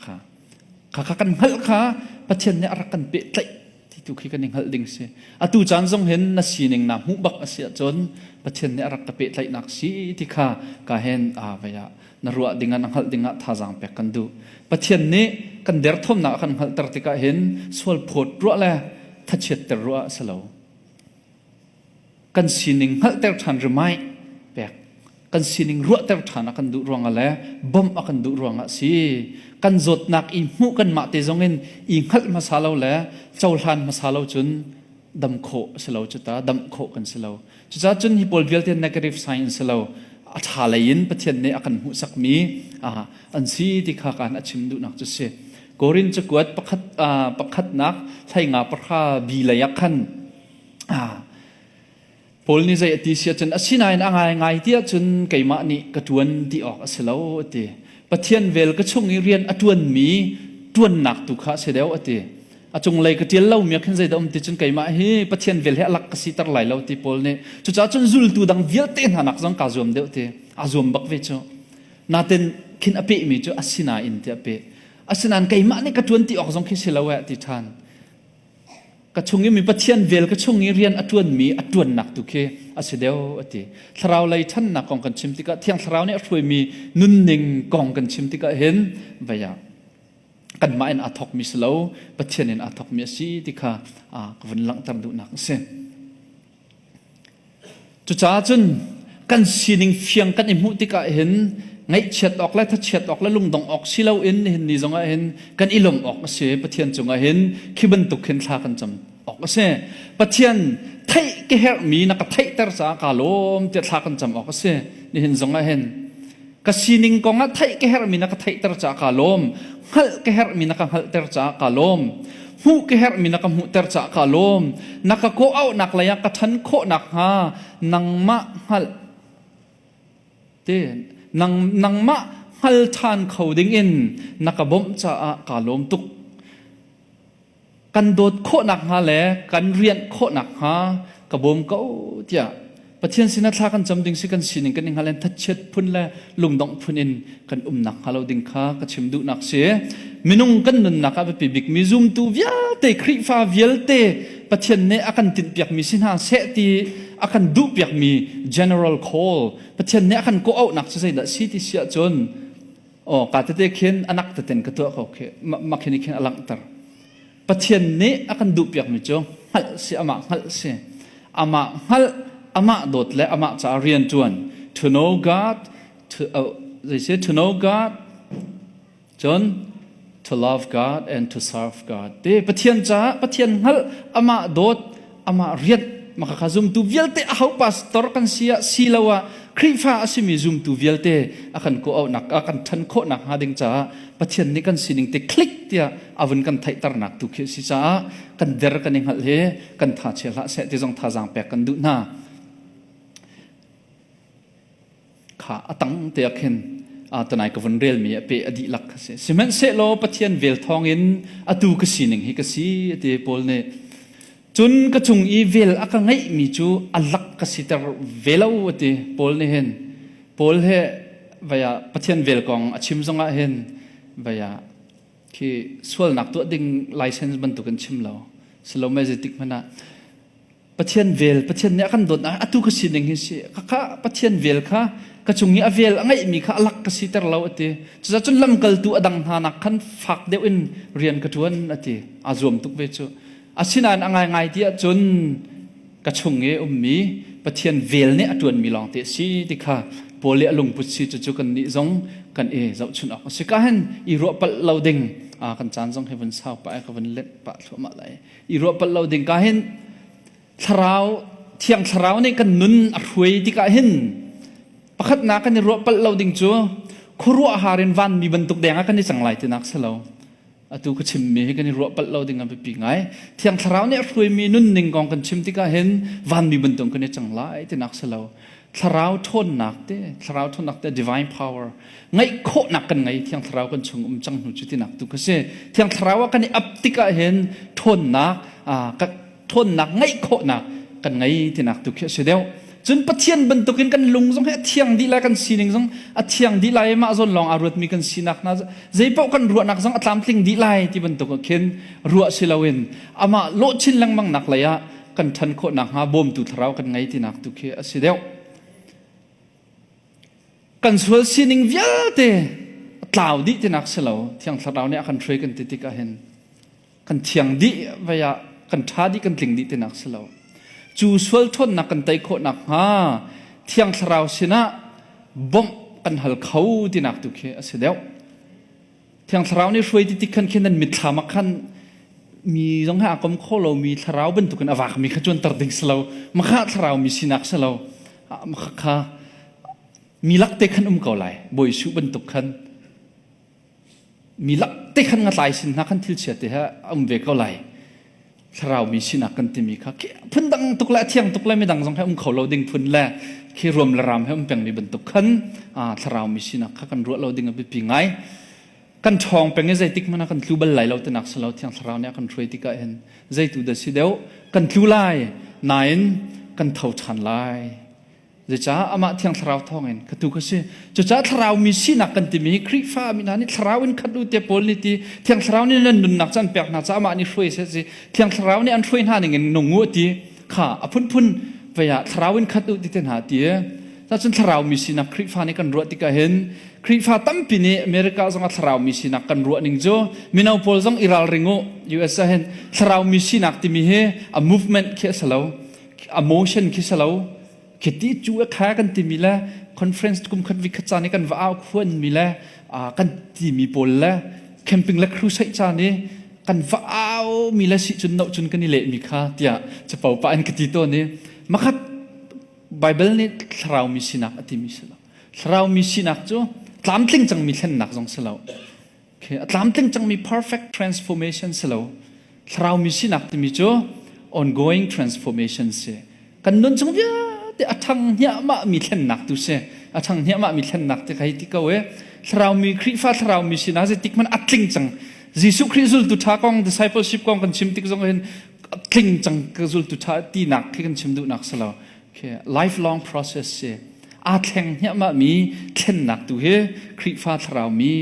kha kha kan hngalh kha Pathian nih a rak kan pehtlaih ti tu khi kan i hngalh ding si atu caan zong hin na sining na hmuh bak a si ahcun Pathian nih a rak ka pehtlaihnak si ti kha ka hen a vei ah na ruah dingah na hngalh dingah thazaang pek kan duh Pathian nih kan derthawmnak a kan hngalhter tikah hin sual phawt ruah le thachiatter ruah a si lo Kan sining hngalhter ṭhan rimai pek. Kan sining ruahter ṭhan a kan duh ruangah le bawmh a kan duh ruangah si. Kan zawtnak i hmuh kanmah te zongin i hngalh hmasa lo le cohlan hmasa lo cun dam khawh a si lo cu ta damh khawh kan si lo. Cucaah cun hi pawl vialte negative sign an si lo. A ṭha lei in Pathian nih a kan hmuhsakmi an si ti kha kan a chim duhnak cu si. Korin cakuat pakhat pakhatnak hleinga pahra bi lei ah khan Paul nih zei a ti si ahcun asinain a ngaingai ti ahcun keimah nih ka ṭuan ti awk a si lo a ti. Pathian vel ka chung i rian a ṭuanmi ṭuannak tu kha a si deuh a ti. A cunglei ka ṭial lomi ah khin zeidah um ti cun keimah hi Pathian vel hi a lak ka siter lai lo ti Paul nih. Cucaah cun zultu dang vialte hna nak zong kaa zuam deuh ti. Aa zuam bak ve cu. Natin khin a pehmi cu asinain ti a peh. Asinain keimah nih ka ṭuan ti awk zong khi si lo eh a ti ṭhan. Ka chung i mi Pathian vel ka chung i rian a ṭuanmi a ṭuannak tu khi a si deuh a ti. Thlarau lei ṭhannak kong kan chim tikah Thiang Thlarau nih a hruaimi nunning kong kan chim tikah hin vei ah kanmah in aa thawkmi si lo Pathian in aa thawkmi a si ti kha ka vun langhter duhnak a si. Cucaah cun kan sining fiang kan i hmuh tikah hin ngaihchiat awk le thachiat awk le lungdong awk si loin nihin ni zongah hin kan i lawmh awk a si. Pathian cungah hin khi bantuk khin thla kan cam awk a si. Pathian theih ka herhmi na ka theihter caah kaa lawm tiah thla kan cam awk a si. Nihin zongah hin Ka sining kongah theih ka herhmi na ka theihter caah kaa lawm. Hngalh ka herhmi na ka hngalhter caah kaa lawm. Hmuh ka herhmi na ka hmuhter caah kaa lawm. Na ka kawh-auhnak lei ah ka ṭhan khawh nakhnga nangmah hngalh te nang, nangmah hngal ṭhan kho dingin na ka bawmh caah kaa lawm tuk. Kan dawt khawh nakhnga le kan rianh khawh nakhnga ka bawm ko tiah Pathian sinah thla kan cam ding si kan sining kan i hngal in thachiat phun le lungdongh phun in kan um nakhnga lo ding kha ka chim duhnak si. Minung kan nunnak ah biapi bikmi zumtu vialte Khrihfa vialte Pathian nih a kan tinhpiakmi si hna seh ti a kan duhpiakmi general call Pathian nih a kan kawh-auhnak cu zeidah si ti si ahcun Aw ka tete khin anak teten ka tuah ko khi mak hin khin a langhter. Pathian nih a kan duhpiakmi cu hngalh si amah hngalh si. Amah hngalh amah dawt le amah caah rian ṭuan. To know God to oh, they say to know God cun to love God and to serve God. Te Pathian caah Pathian hngalh amah dawt amah rian maka kha zumtu vialte aho pastor kan si ah si lo ah Khrihfa a simi zumtu vialte a kan kawh-auhnak a kan ṭhan khawhnak hnga ding caah Pathian nih kan sining te click tiah a vun kan theihternak tu khi a si caah kan der kan i hngalh hi kan tha chia hlah seh ti zong thazaang pek kan duh hna. Kha a tang te ah khin tunai ka vun relmi a pe a dihlak kha si. Sihmanhsehlaw Pathian vel thawngin atu ka sining hi ka si a ti Paul nih. Cun ka cung i vel a ka ngeihmi cu a lak ka siter ve lo a ti Paul nih hin. Paul he vaya Pathian vel kong a chim zongah hin vaya khi sualnak tuah ding license bantuk in chim lo. Salome zeitik hmanh ah Pathian vel, Pathian nih a kan dawtnak atu ka sining hi si. Khakha Pathian vel kha ka cung i a vel a ngeihmi kha a lak ka siter lo a ti. Cucaah cun lamkaltu a dang hna nak khan fak deuh in rian ka ṭuan a ti. Aa zuam tuk ve cu. Asinain a ngaingai ti ahcun ka chung i ummi Pathian vel nih a ṭuanmi lawng te a si ti kha Paul i a lungput si cucu kannih zong kan i zohchunh awk a si. Ka hin i ruah palh lo ding kan caan zong hi vun sau pah i ka vun lenh pah thluahmah lai. I ruah palh lo ding ka hin thlarau thiang thlarau nih kan nun a hruai tikah hin pakhatnak kan i ruah palh lo ding cu khuaruahhar in vanmi bantuk deng ah kan i cang lai tinak si lo. Atu ka chimmi hi kan i ruah palh lo ding a biapi ngai. Thiang Thlarau nih a hruaimi nunning kong kan chim tikah hin vanmi bantuk kan i cang lai tinak si lo. Thlarau ṭhawnnak te, Thlarau ṭhawnnak te divine power ngeih khawhnak kan ngei Thiang Thlarau kan chung um cang hnu cu tinak tu ka si. Thiang Thlarau ah kan i ap tikah hin ṭhawnnak ṭhawnnak ngeih khawhnak kan ngei tinak tu khi a si deuh. Cun Pathian bantukin kan lung zong hi a thiang dih lai, kan sining zong a thiang dih lai i mah zawn lawng aa ruatmi kan sinak hna zeipaoh kan ruahnak zong a tlamtling dih lai ti bantuk ah khin ruah si loin amah lawh chin lengmang nak lei ah kan ṭhan khawh nakhnga bawmtu thlarau kan ngei tinak tu khi a si deuh. Kan sual sining vialte a tlau dih tinak si lo. Thiang Thlarau nih a kan hruai kan ti tikah hin kan thiang dih vei ah kan ṭha dih kan tling dih tinak si lo cu sual ṭhawnnak kan tei khawh nakhnga thiang thlarau sinah bawmh kan hal kho tinak tu khi a si deuh thiang thlarau nih hruai ti tik khan khin nan mitthlam ah khan mi zong he aa kom kho lomi thlarau bantukin a vakmi kha cuanter ding si lo makha thlarau mi sinak si lo makha kha mi lak te khan um ko lai Bawi Jesuh bantuk khan Mi lak te khan ngatlai sin hna khan thil chia te he a um ve ko lai. Thlarau mi sinak kan timi kha phun dang tuk le a thiang tuk le midang zong he um kho lo ding phun le khi ruam le ram he um pengmi bantuk khan thlarau mi sinak kha kan ruah lo ding a biapi ngai. Kan ṭhawng peng i zeitik hmanh ah kan tlu bal lai lo tinak si lo thiang thlarau nih a kan hruai tikah hin zeitu dah si deuh kan tlu lai nain kan tho ṭhan lai. Zeicah amah Thiang Thlarau thawngin ka tu ka si. Cucaah thlarau mi sinak kan timi hi Khrihfa mi hna nih thlarau in khat u tiah Paul nih ti Thiang Thlarau nih nan nunnak cu an pek hna caah amah nih hruai seh si Thiang Thlarau nih an hruai hna ning in nung u ti kha a phunphun vei ah thlarau in khat u ti te hna ti. Cun thlarau mi sinak Khrihfa nih kan ruah tikah hin Khrihfa tampi nih America zong ah thlarau mi sinak kan ruah ning cu mino pawl zong i ralring u US ah hin thlarau mi sinak timi hi a movement khi a si lo a motion khi si lo Khiti cu a kha kan timi le conference kum khat vi khat caan i kan va au khuan mi le kan timi pawl le camping le crusade caan i kan va au mi le si cun no cun kan i leh mi kha tiah capo pa in ka ti tawn i makhat Bible nih thlarau mi sinak a timi si lo thlarau mi sinak cu tlamtling cangmi thlennak zong si lo Okay, a tlamtling cangmi perfect transformation si lo. Thlarau mi sinak timi cu ongoing transformation si. Kan nun chung vialte a ṭhang hniahmah mi thlennak tu si. A ṭhang hniahmah mi thlennak te kha hi ti ko e. Thlarau mi Khrihfa thlarau mi sinak zeitik hmanh a tling cang. Jesuh Khrih zultu ṭha kong discipleship kong kan chim tik zong hin a tling cang ka zultu ṭha tinak khi kan chim duhnak si lo. Okay, lifelong process si. Aa thleng hniahmah mi thlennak tu hi Khrihfa thlarau mi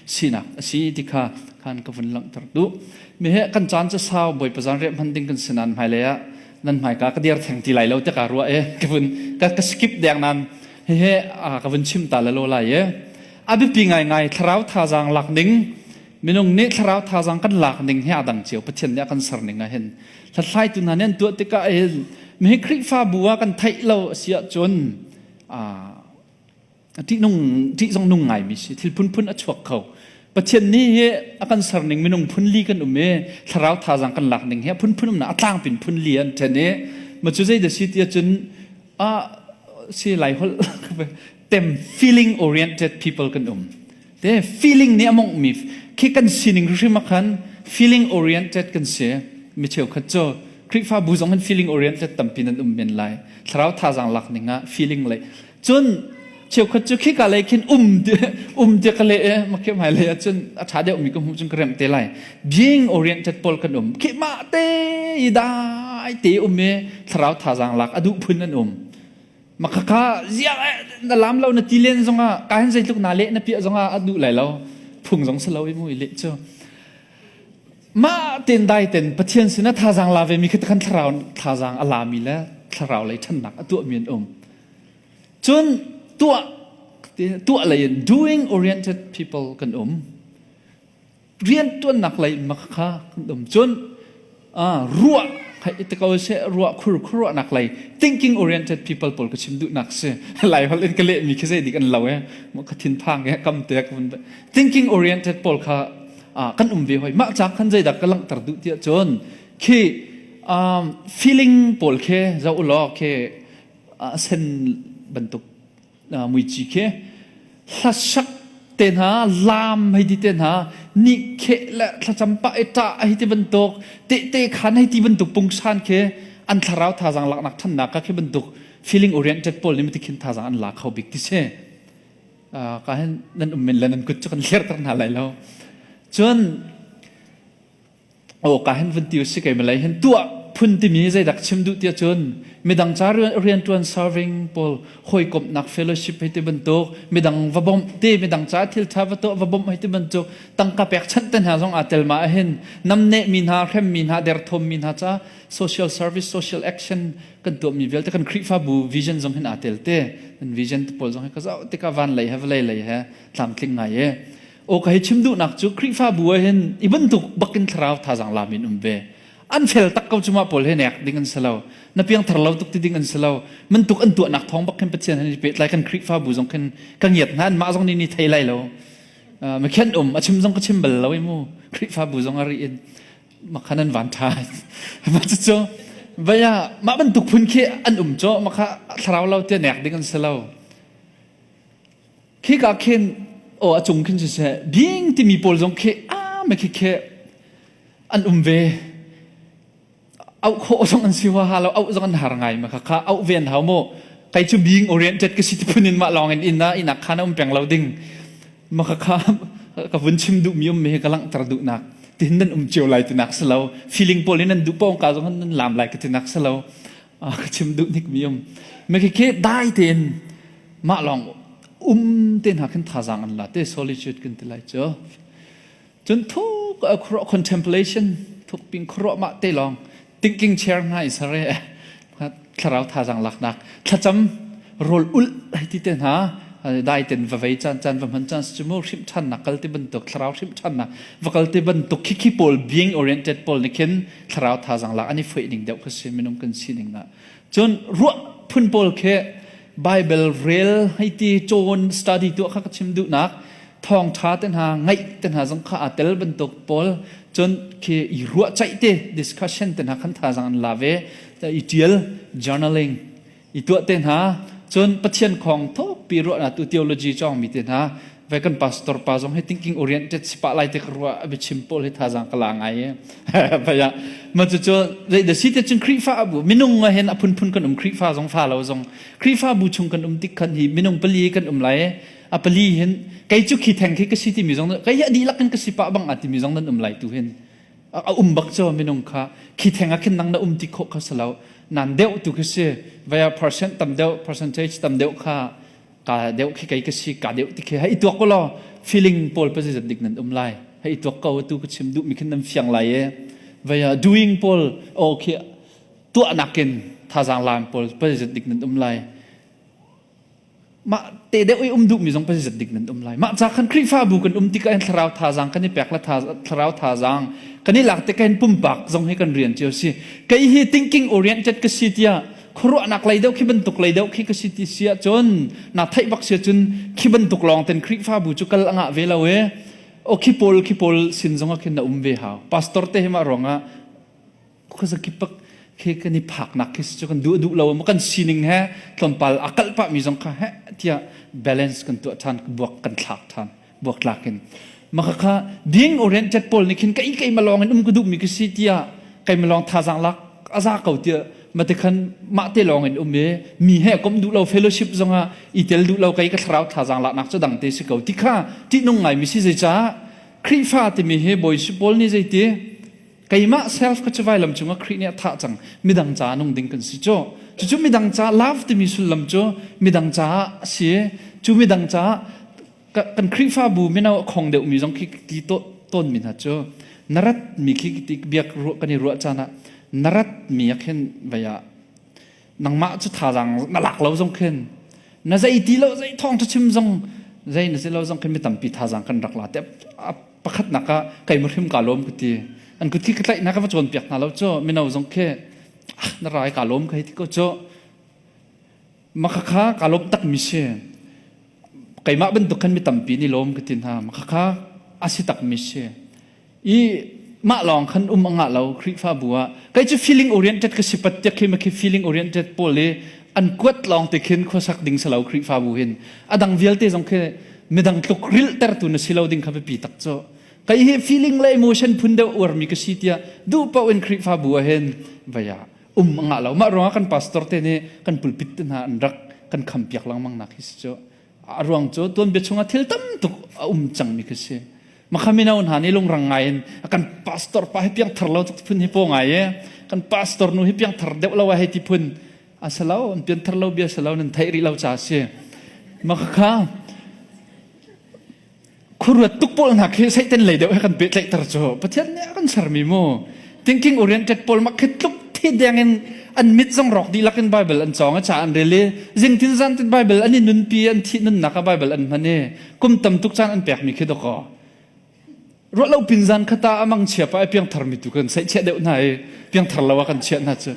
sinak a si ti kha khan ka vun langhter duh. Mi he kan caan cu sau Bawipa zan riah hman ding kan si nan hmailei ah nan hmaika ka dir theng ti lai lo te ka ruah e ka vun ka, ka skip deng nan hehe ka vun chim ta la lo lai e a biapi ngaingai thlarau thazaang lak ning minung nih thlarau thazaang kan lak ning hi a dang cio Pathian nih a kan ser ning ah hin hlathlaitu hna nih an tuah tikah hin mihi Khrihfabu ah kan theih lo a si ahcun ṭihnung ṭih zong nung ngaimi si thil phunphun a chuak kho Pathian nih hi a kan ser ning minung phun li kan um i thlarau thazaang kan lak ning hi a phunphun umnak a tlangpin phun li an ṭhen i ma cu zei dah si ti ahcun a si lai holh tem feeling oriented people kan um Te feeling nih a monghmi khi kan sining hrim ah khan feeling oriented kan si. Mi cheukhat cu Khrihfabu zong hin feeling oriented tampi nan um men lai. Thlarau thazaang lak ning ah feeling le cun cheukhat cu khika lei khin um ti um ti ka le e ma khi hmai lei ah cun a ṭha deuh mi ka hmuh cun ka remh te lai. Being oriented pawl kan um. Khi mah te i dai te um i thlarau thazaang lak a duh phun an um. Makhakha ziah na lam lo na ti len zongah ka hin zeitluk na leh na piah zongah a duh lai lo phung zong si lo i mu i leh cu. Mah ten dai ten Pathian sin ah thazaang la ve mi khi kan thlarau thazaang a la mi le thlarau lei ṭhannak a tuah mi an um. Cun tuah tuah lei in doing oriented people kan um. Rian ṭuannak lei in kha kan um. Cun ruah te ko seh ruah khur khuaruahnak lei thinking oriented people pawl ka chim duhnak si. Lai holh in ka leh mi khi zei dik an lo e. Ka thin phang he kam te ka thinking oriented pawl kha kan um ve hoi mah ca khan zeidah ka langhter duh tiah cun khi feeling pawl khi zoh ulaw khi sen bantuk muici khi hlasak te hna lam hei ti te hna ni khe le thlacam pah i ṭah hei ti bantuk tehte khan hei ti bantuk pungsan khi an thlarau thazaang laknak ṭhannak ka khi bantuk feeling oriented pawl nih khin thazaang an la kho bik ti si. Ka hin nan um men le nan kut cu kan hlerter hna lai lo. Cun aw ka hin vun ti si kei malay hin tuah phun timi zeidak chim duh tiah cun midang ca riantuan serving pawl hawikomhnak fellowship hei ti bantuk midang va bawmh te midang ca thil tha va tuah va bawmh hei ti bantuk tangka pek chanh te hna zong aa tel ma hin namneh mi hna hrem mi hna derthawm mi hna ca social service social action kan tuahmi vialte kan Khrihfabu vision zong hin aa tel te kan vision te pawl zong hi ka zoh tikah van lei he vawlei lei he tlamtling ngai e o ka hi chim duhnak cu Khrihfabu ah hin i bantuk bakin thlarau thazaang lam in um ve an fel tak ko cuma pawl he nek ding an si lo na piangthar lo tuk ti ding an si lo mantuk an tuahnak thawng bak khin Pathian han i pehtlai kan Khrihfabu zong khin ka ngiat hna an mah zong nih ni thei lai lo makhen um a chim zong ka chim bal lo i mu Khrihfabu zong a ri in makhan an van ṭha mah cucu vaya mah bantuk phun khi an um cu makha thlarau lo te nek ding an si lo khi ka khin o a cung khin siseh ding timi pawl zong khi a me khi khi an um ve auh khawh zong an si huaha lo auh zong an har ngai ma kha kha auh ve an hau mu kai cu being oriented ka si ti phun in mah lawng in inn ah inn ah khan a um peng lo ding ma kha kha ka vun chim duh mi um mi hi ka langhter duhnak tihin nan um cio lai tinak si lo feeling pawl in nan duh paoh ka zong nan lam lai ka tinak si lo ka chim duh nik mi um me khi khi dai tein mah lawng um te hna khin thazaang an la te solitude kan ti lai cu Cun thuk khuaruah contemplation thuk ping khuaruah mah te lawng thinking chair hna i sare thlarau thazaang laknak thlacam rawl ulh hei ti te hna dai ten va vei caan caan va hman caan cu mu hrimh ṭhannak kal ti bantuk thlarau hrimh ṭhannak va kal ti bantuk khi khi pawl being oriented pawl nih khin thlarau thazaang lak an i foih ning deuh kha si minung kan sining ah cun ruah phun pawl khi Bible rel hei ti cawn study tuah kha ka chim duhnak thawngṭha te hna ngaih te hna zong kha aa tel bantuk pawl cun khi i ruahceih te discussion te hna khan thazaang an la ve i ṭial journaling i tuah te hna cun Pathian khong thokpi ruahnak tu theology cawngmi te hna ve kan pastor pa zong hi thinking oriented si pah lai te ka ruah a biachim pawl hi thazaang ka la ngai e baya ma cu cu zei da si te cun Khrihfa abu minung ah hin a phunphun kan um Khrihfa zong fa lo zong Khrihfa bu chung kan um tik khan hi minung pali kan um lai a pali hin kei cu khi theng khi ka si timi zong kei hi a dihlak in ka si pah bang a timi zong nan um lai tu hin a um bak cu minung kha khi theng ah khin nang na um ti khawh kha si lo nan deuh tu khi si vaya percent tam deuh percentage tam deuh kha ka deuh khi kei ka si ka deuh ti khi hei tuak ko law feeling pawl pa zat dik nan um lai hei tuak ko tu ka chim duh mi khin nan fiang lai e vaya doing pawl o khi tuahnak in thazaang lam pawl pa zat dik nan um lai mah te deuh i um duhmi zong pasi zat dik nan um lai mah ca khan Khrihfabu kan um tikah hin thlarau thazaang kan i pek la thlarau thazaang kan i lak tikah hin pumpak zong hi kan rian cio si kei hi thinking oriented ka si tiah khuaruahnak lei deuh khi bantuk lei deuh khi ka si ti si ahcun na theih bak si ahcun khi bantuk lawng ten Khrihfabu cu kal a ngah ve lo e o khi pawl khi pawl sin zong ah khin na um ve hau pastor te hi mah ruangah khuazakip pak khi kan i phaknak khi cu kan duh duh lo kan sining he tlawmpal a kalh pah mi zong kha he tiah balance kan tuah than buak kan thlak than buak tlak in maka kha being oriented pawl nih khin kei kei malong in um ka duh mi ka si tiah kei malong thazang lak aza ko tiah mate khan mah te lawng in um i mi he kom duh lo fellowship zongah i tel duh lo kei ka thlarau thazang laknak cu dang te si ko ti kha ṭihnung ngai mi si zei Khrihfa timi hi bawi si pawl nih zeiti Keimah self kha cu vailam cungah Khrih nih a thah cang. Midang ca nung ding kan si cu. Cucu midang ca love timi sullam cu midang caah a si. Cu midang caah kan Khrihfabu mino a khong deuhmi zong khi ti tawnmi hna cu. Na rat mi khi ti biak ruah kan i ruah caan ah na rat mi ah khin vei ah nangmah cu thazaang na lak lo zong khin na zei ti lo zei thawng ṭha chim zong zei na si lo zong khin mi tampi thazaang kan rak la te pakhatnak ah keimah hrim kaa lawm ka ti. An kut khi ka tlaih hna ka va cawnpiak hna lo cu mino zong khi ah na rai kaa lawm ka hei ti ko cu. Makhakha kaa lawm takmi si. Keimah bantuk khan mi tampi nih lawm ka ti hna. Makhakha a si takmi si. I mah lawng khan um a ngah lo Khrihfabu ah. Kei cu feeling oriented ka si pat tiak khi ma khi feeling oriented pawl i an kuat lawng te khin khuasak ding si lo Khrihfabu hin. A dang vialte zong khi midang tluk rilhtertu na si lo ding kha biapi tak cu. Kei hi feeling le emotion phun deuh uarmi ka si tiah duh paoh in Khrihfabu ah hin vai ah um a ngah lo. Mah ruangah kan pastor te nih kan pulpit te hna an rak kan khampiak lengmang nak hi si cu. A ruang cu tuanbia chungah thil tam tuk a um cangmi khi si. Makha mino hna nih lungrang ngai in kan pastor pa hi piangthar lo tuk phun hi paw ngai e. Kan pastor nu hi piangthar deuh lo a hei ti phun a si lo. An pianthar lo bia si lo nan theih rih lo ca si. Makha khuaruat tuk pawl hna khi Satan lei deuh he kan pehtlaihter cu Pathian nih a kan sermi mu thinking oriented pawl mak khi tluk thi deng in an mit zong rawk dihlak in Bible an cawng i ca an rel i zingtin zantin Bible an i nunpi an thih nunnak ah Bible an hman i kum tam tuk caan an pekmi khi dawkaw ruah lo pin zan khata a mang chia pa i piangthar mi tu kan saihchiah deuh hna i piangthar lo ah kan chiah hna cu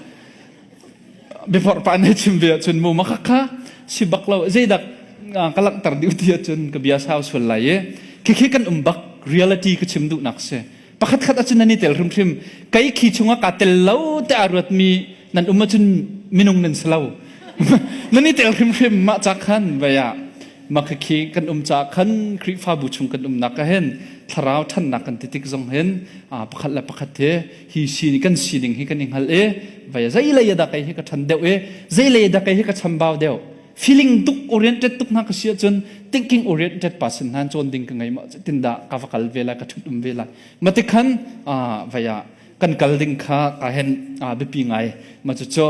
biaporh pa nih chim ve ahcun mu ma kha si bak lo zeidak ka langhter dih ti ahcun ka bia sau sual lai i khikhi kan um bak reality ka chim duhnak si pakhat khat ahcun nan i tel hrimhrim kei khi chungah kaa tel lo te aa ruatmi nan um ahcun minung nan si lo nan i tel hrimhrim mah ca khan vai ah Makhakhi kan um caah khan Khrihfabu chung kan umnak ah hin thlarau ṭhannak kan ti tik zong hin pakhat le pakhat he hi sining kan sining hi kan i hngal i vai zei lei dah kei hi ka ṭhan deuh i zei lei dah kei hi ka chambau deuh feeling tuk oriented tuk hna ka si ahcun thinking oriented pa sin hna cawn ding ka ngei ma tin dah ka va kal ve lai ka ṭhut um ve lai mati khan vai ah kan kal ding kha ka hen biapi ngai ma cu cu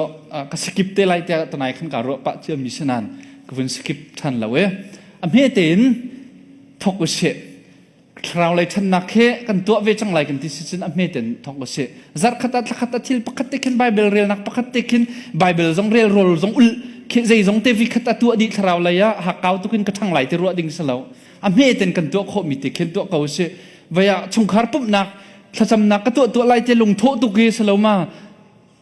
ka skip te lai tiah tanai khan ka ruah pah cia mi sinan ka vun skip than lo e a hme tein thok usih thlarau lei ṭhannak he kan tuah ve cang lai kan ti si cun a hme ten thok usih zarkhat ah thlakhat ah thil pakhat te khin bible relnak pakhat te khin bible zong rel rol zong ul khi zei zong te vi khat a tuah dih thlarau lei ah hakau tukin ka ṭhang lai ti ruah ding si lo a hme ten kan tuah khawh mi te khin tuah ko usih vaya chungkhar pumhnak thlacamnak ka tuah tuah lai te lungthawh tuk hi si lo ma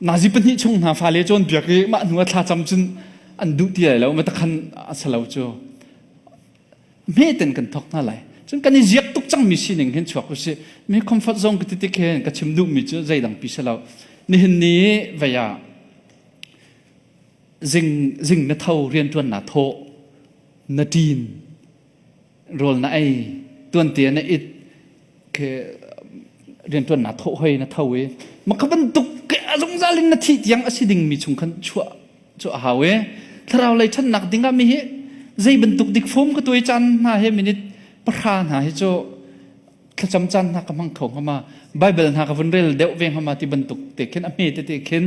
nazi pahnih chung hna fale cawnpiak i mah hnu ah thlacam cun an duh ti lai lo ma takhan a si lo cu hme ten kan thok hna lai cun kan i ziak tuk cangmi sining hin chuak usih mi comfort zone ka ti tik hin ka chim duhmi cu zeidang pi si lo nihin ni vei ah zing zing na tho riantuan na thawh na ṭin rawl na ei tuante na it ke riantuan na thawh hoi na tho i maka bantuk ke a zungzal in na thih tiang a si ding mi chung khan chuah cu a hau i thlarau lei ṭhannak ding ah mi hi zei bantuk dik fom ka tuai caan hna he minute pahra hna hi cu thlacam caan hna ka hmang kho hnga ma Bible hna ka vun rel deuh ve hnga ma ti bantuk te khin a hme tete khin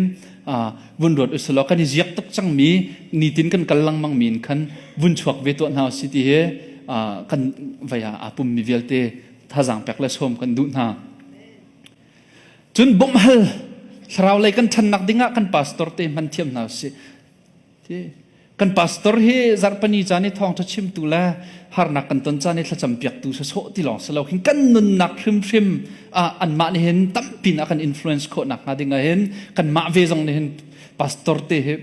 vun ruat usulaw kan i ziak tuk cangmi nitin kan kal lengmang mi in khan vun chuak ve tuah hna si ti hi kan vei ah aa pummi vialte thazaang pek le sawm kan duh hna. Cun bawmhhal thlarau lei kan ṭhannak dingah kan pastor te hman thiam hna usih. Kan pastor hi zarhpani caan i thawngṭha chimtu le harnak kan ton caan i thlacam piaktu sawsawh ti lawng si lo hin kan nunnak hrimhrim ah anmah nih hin tampi in a kan influence khawh nakhnga ding ah hin kanmah ve zong nih hin pastor te hi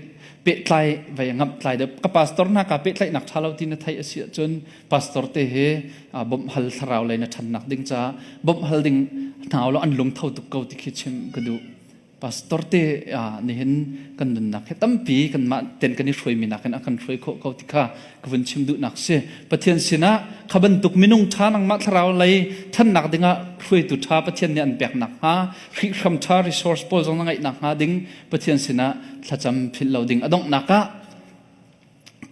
pehtlai vai ngamh tlai deuh ka pastor hna ka pehtlaihnak ṭha lo ti na theih a si ahcun pastor te hi bawmh hal thlarau lei na ṭhannak ding caah bawmh hal ding hna law an lungtho tuk ko ti khi chim ka duh. Pastor te nihin kan nunnak hi tampi kanmah ten kan i hruaimi nakin a kan hruai khawh ko ti kha ka vun chim duhnak si. Pathian sinah kha bantuk minung ṭha nangmah thlarau lei ṭhannak dingah hruaitu ṭha Pathian nih an pek nakhnga hrihhram ṭha resource pawl zong na ngeih nakhnga ding Pathian sinah thlacam philh lo ding a donghnak ah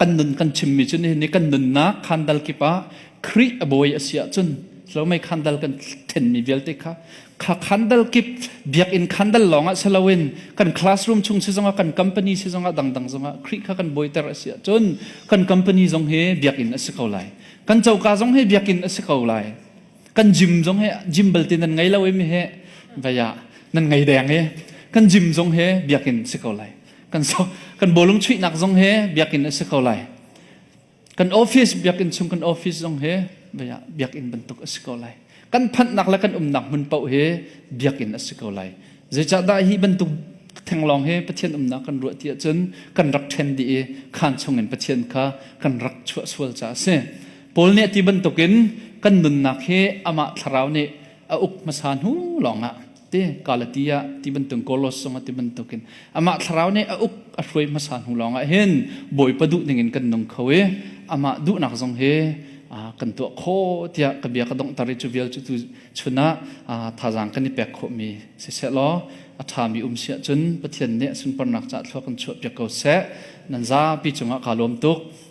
kan nun kan chimmi cu nihin ni kan nunnak khandal kip ah Khrih a bawi a si ahcun lomei khandal kan thenmi vialte kha kha khandal kip biakinn khandal lawng ah si loin kan classroom chung si zongah kan company si zongah dangdang zongah Khrih kha kan bawiter a si ahcun kan company zong hi biakinn a si ko lai kan coka zong hi biakinn a si ko lai. Kan gym zong he gym balte nan ngei lo i mi he vaya nan ngei deng i kan gym zong he biakinn si ko lai. Kan so kan bawlung chuihnak zong he biakinn a si ko lai. Kan office biakinn chung kan office zong he vaya biakinn bantuk a si ko lai. Kan phanhnak le kan umnak hmun paoh hi biakinn a si ko lai. Zeicahdah hi bantuk thenglawng hi Pathian umnak kan ruah ti ahcun kan rak ṭhen dih i khaan chungin Pathian kha kan rak chuah sual caah a si. Paul nih a ti bantukin kan nunnak hi amah thlarau nih a uk hmasa hnu lawngah ti Galatia ti bantuk Kolos zong ti bantukin amah thlarau nih a uk a hruai hmasa hnu lawngah hin Bawipa duh ningin kan nung kho i amah duhnak zong hi kan tuah khawh tiah ka bia ka donghter i cu vial cu tu chun ah thazaang kan i pek khawhmi siseh law a ṭhami um si ahcun Pathian nih a sunparnak caah thlua kan chuahpiak ko seh. Nan zapi cungah kaa lawm tuk.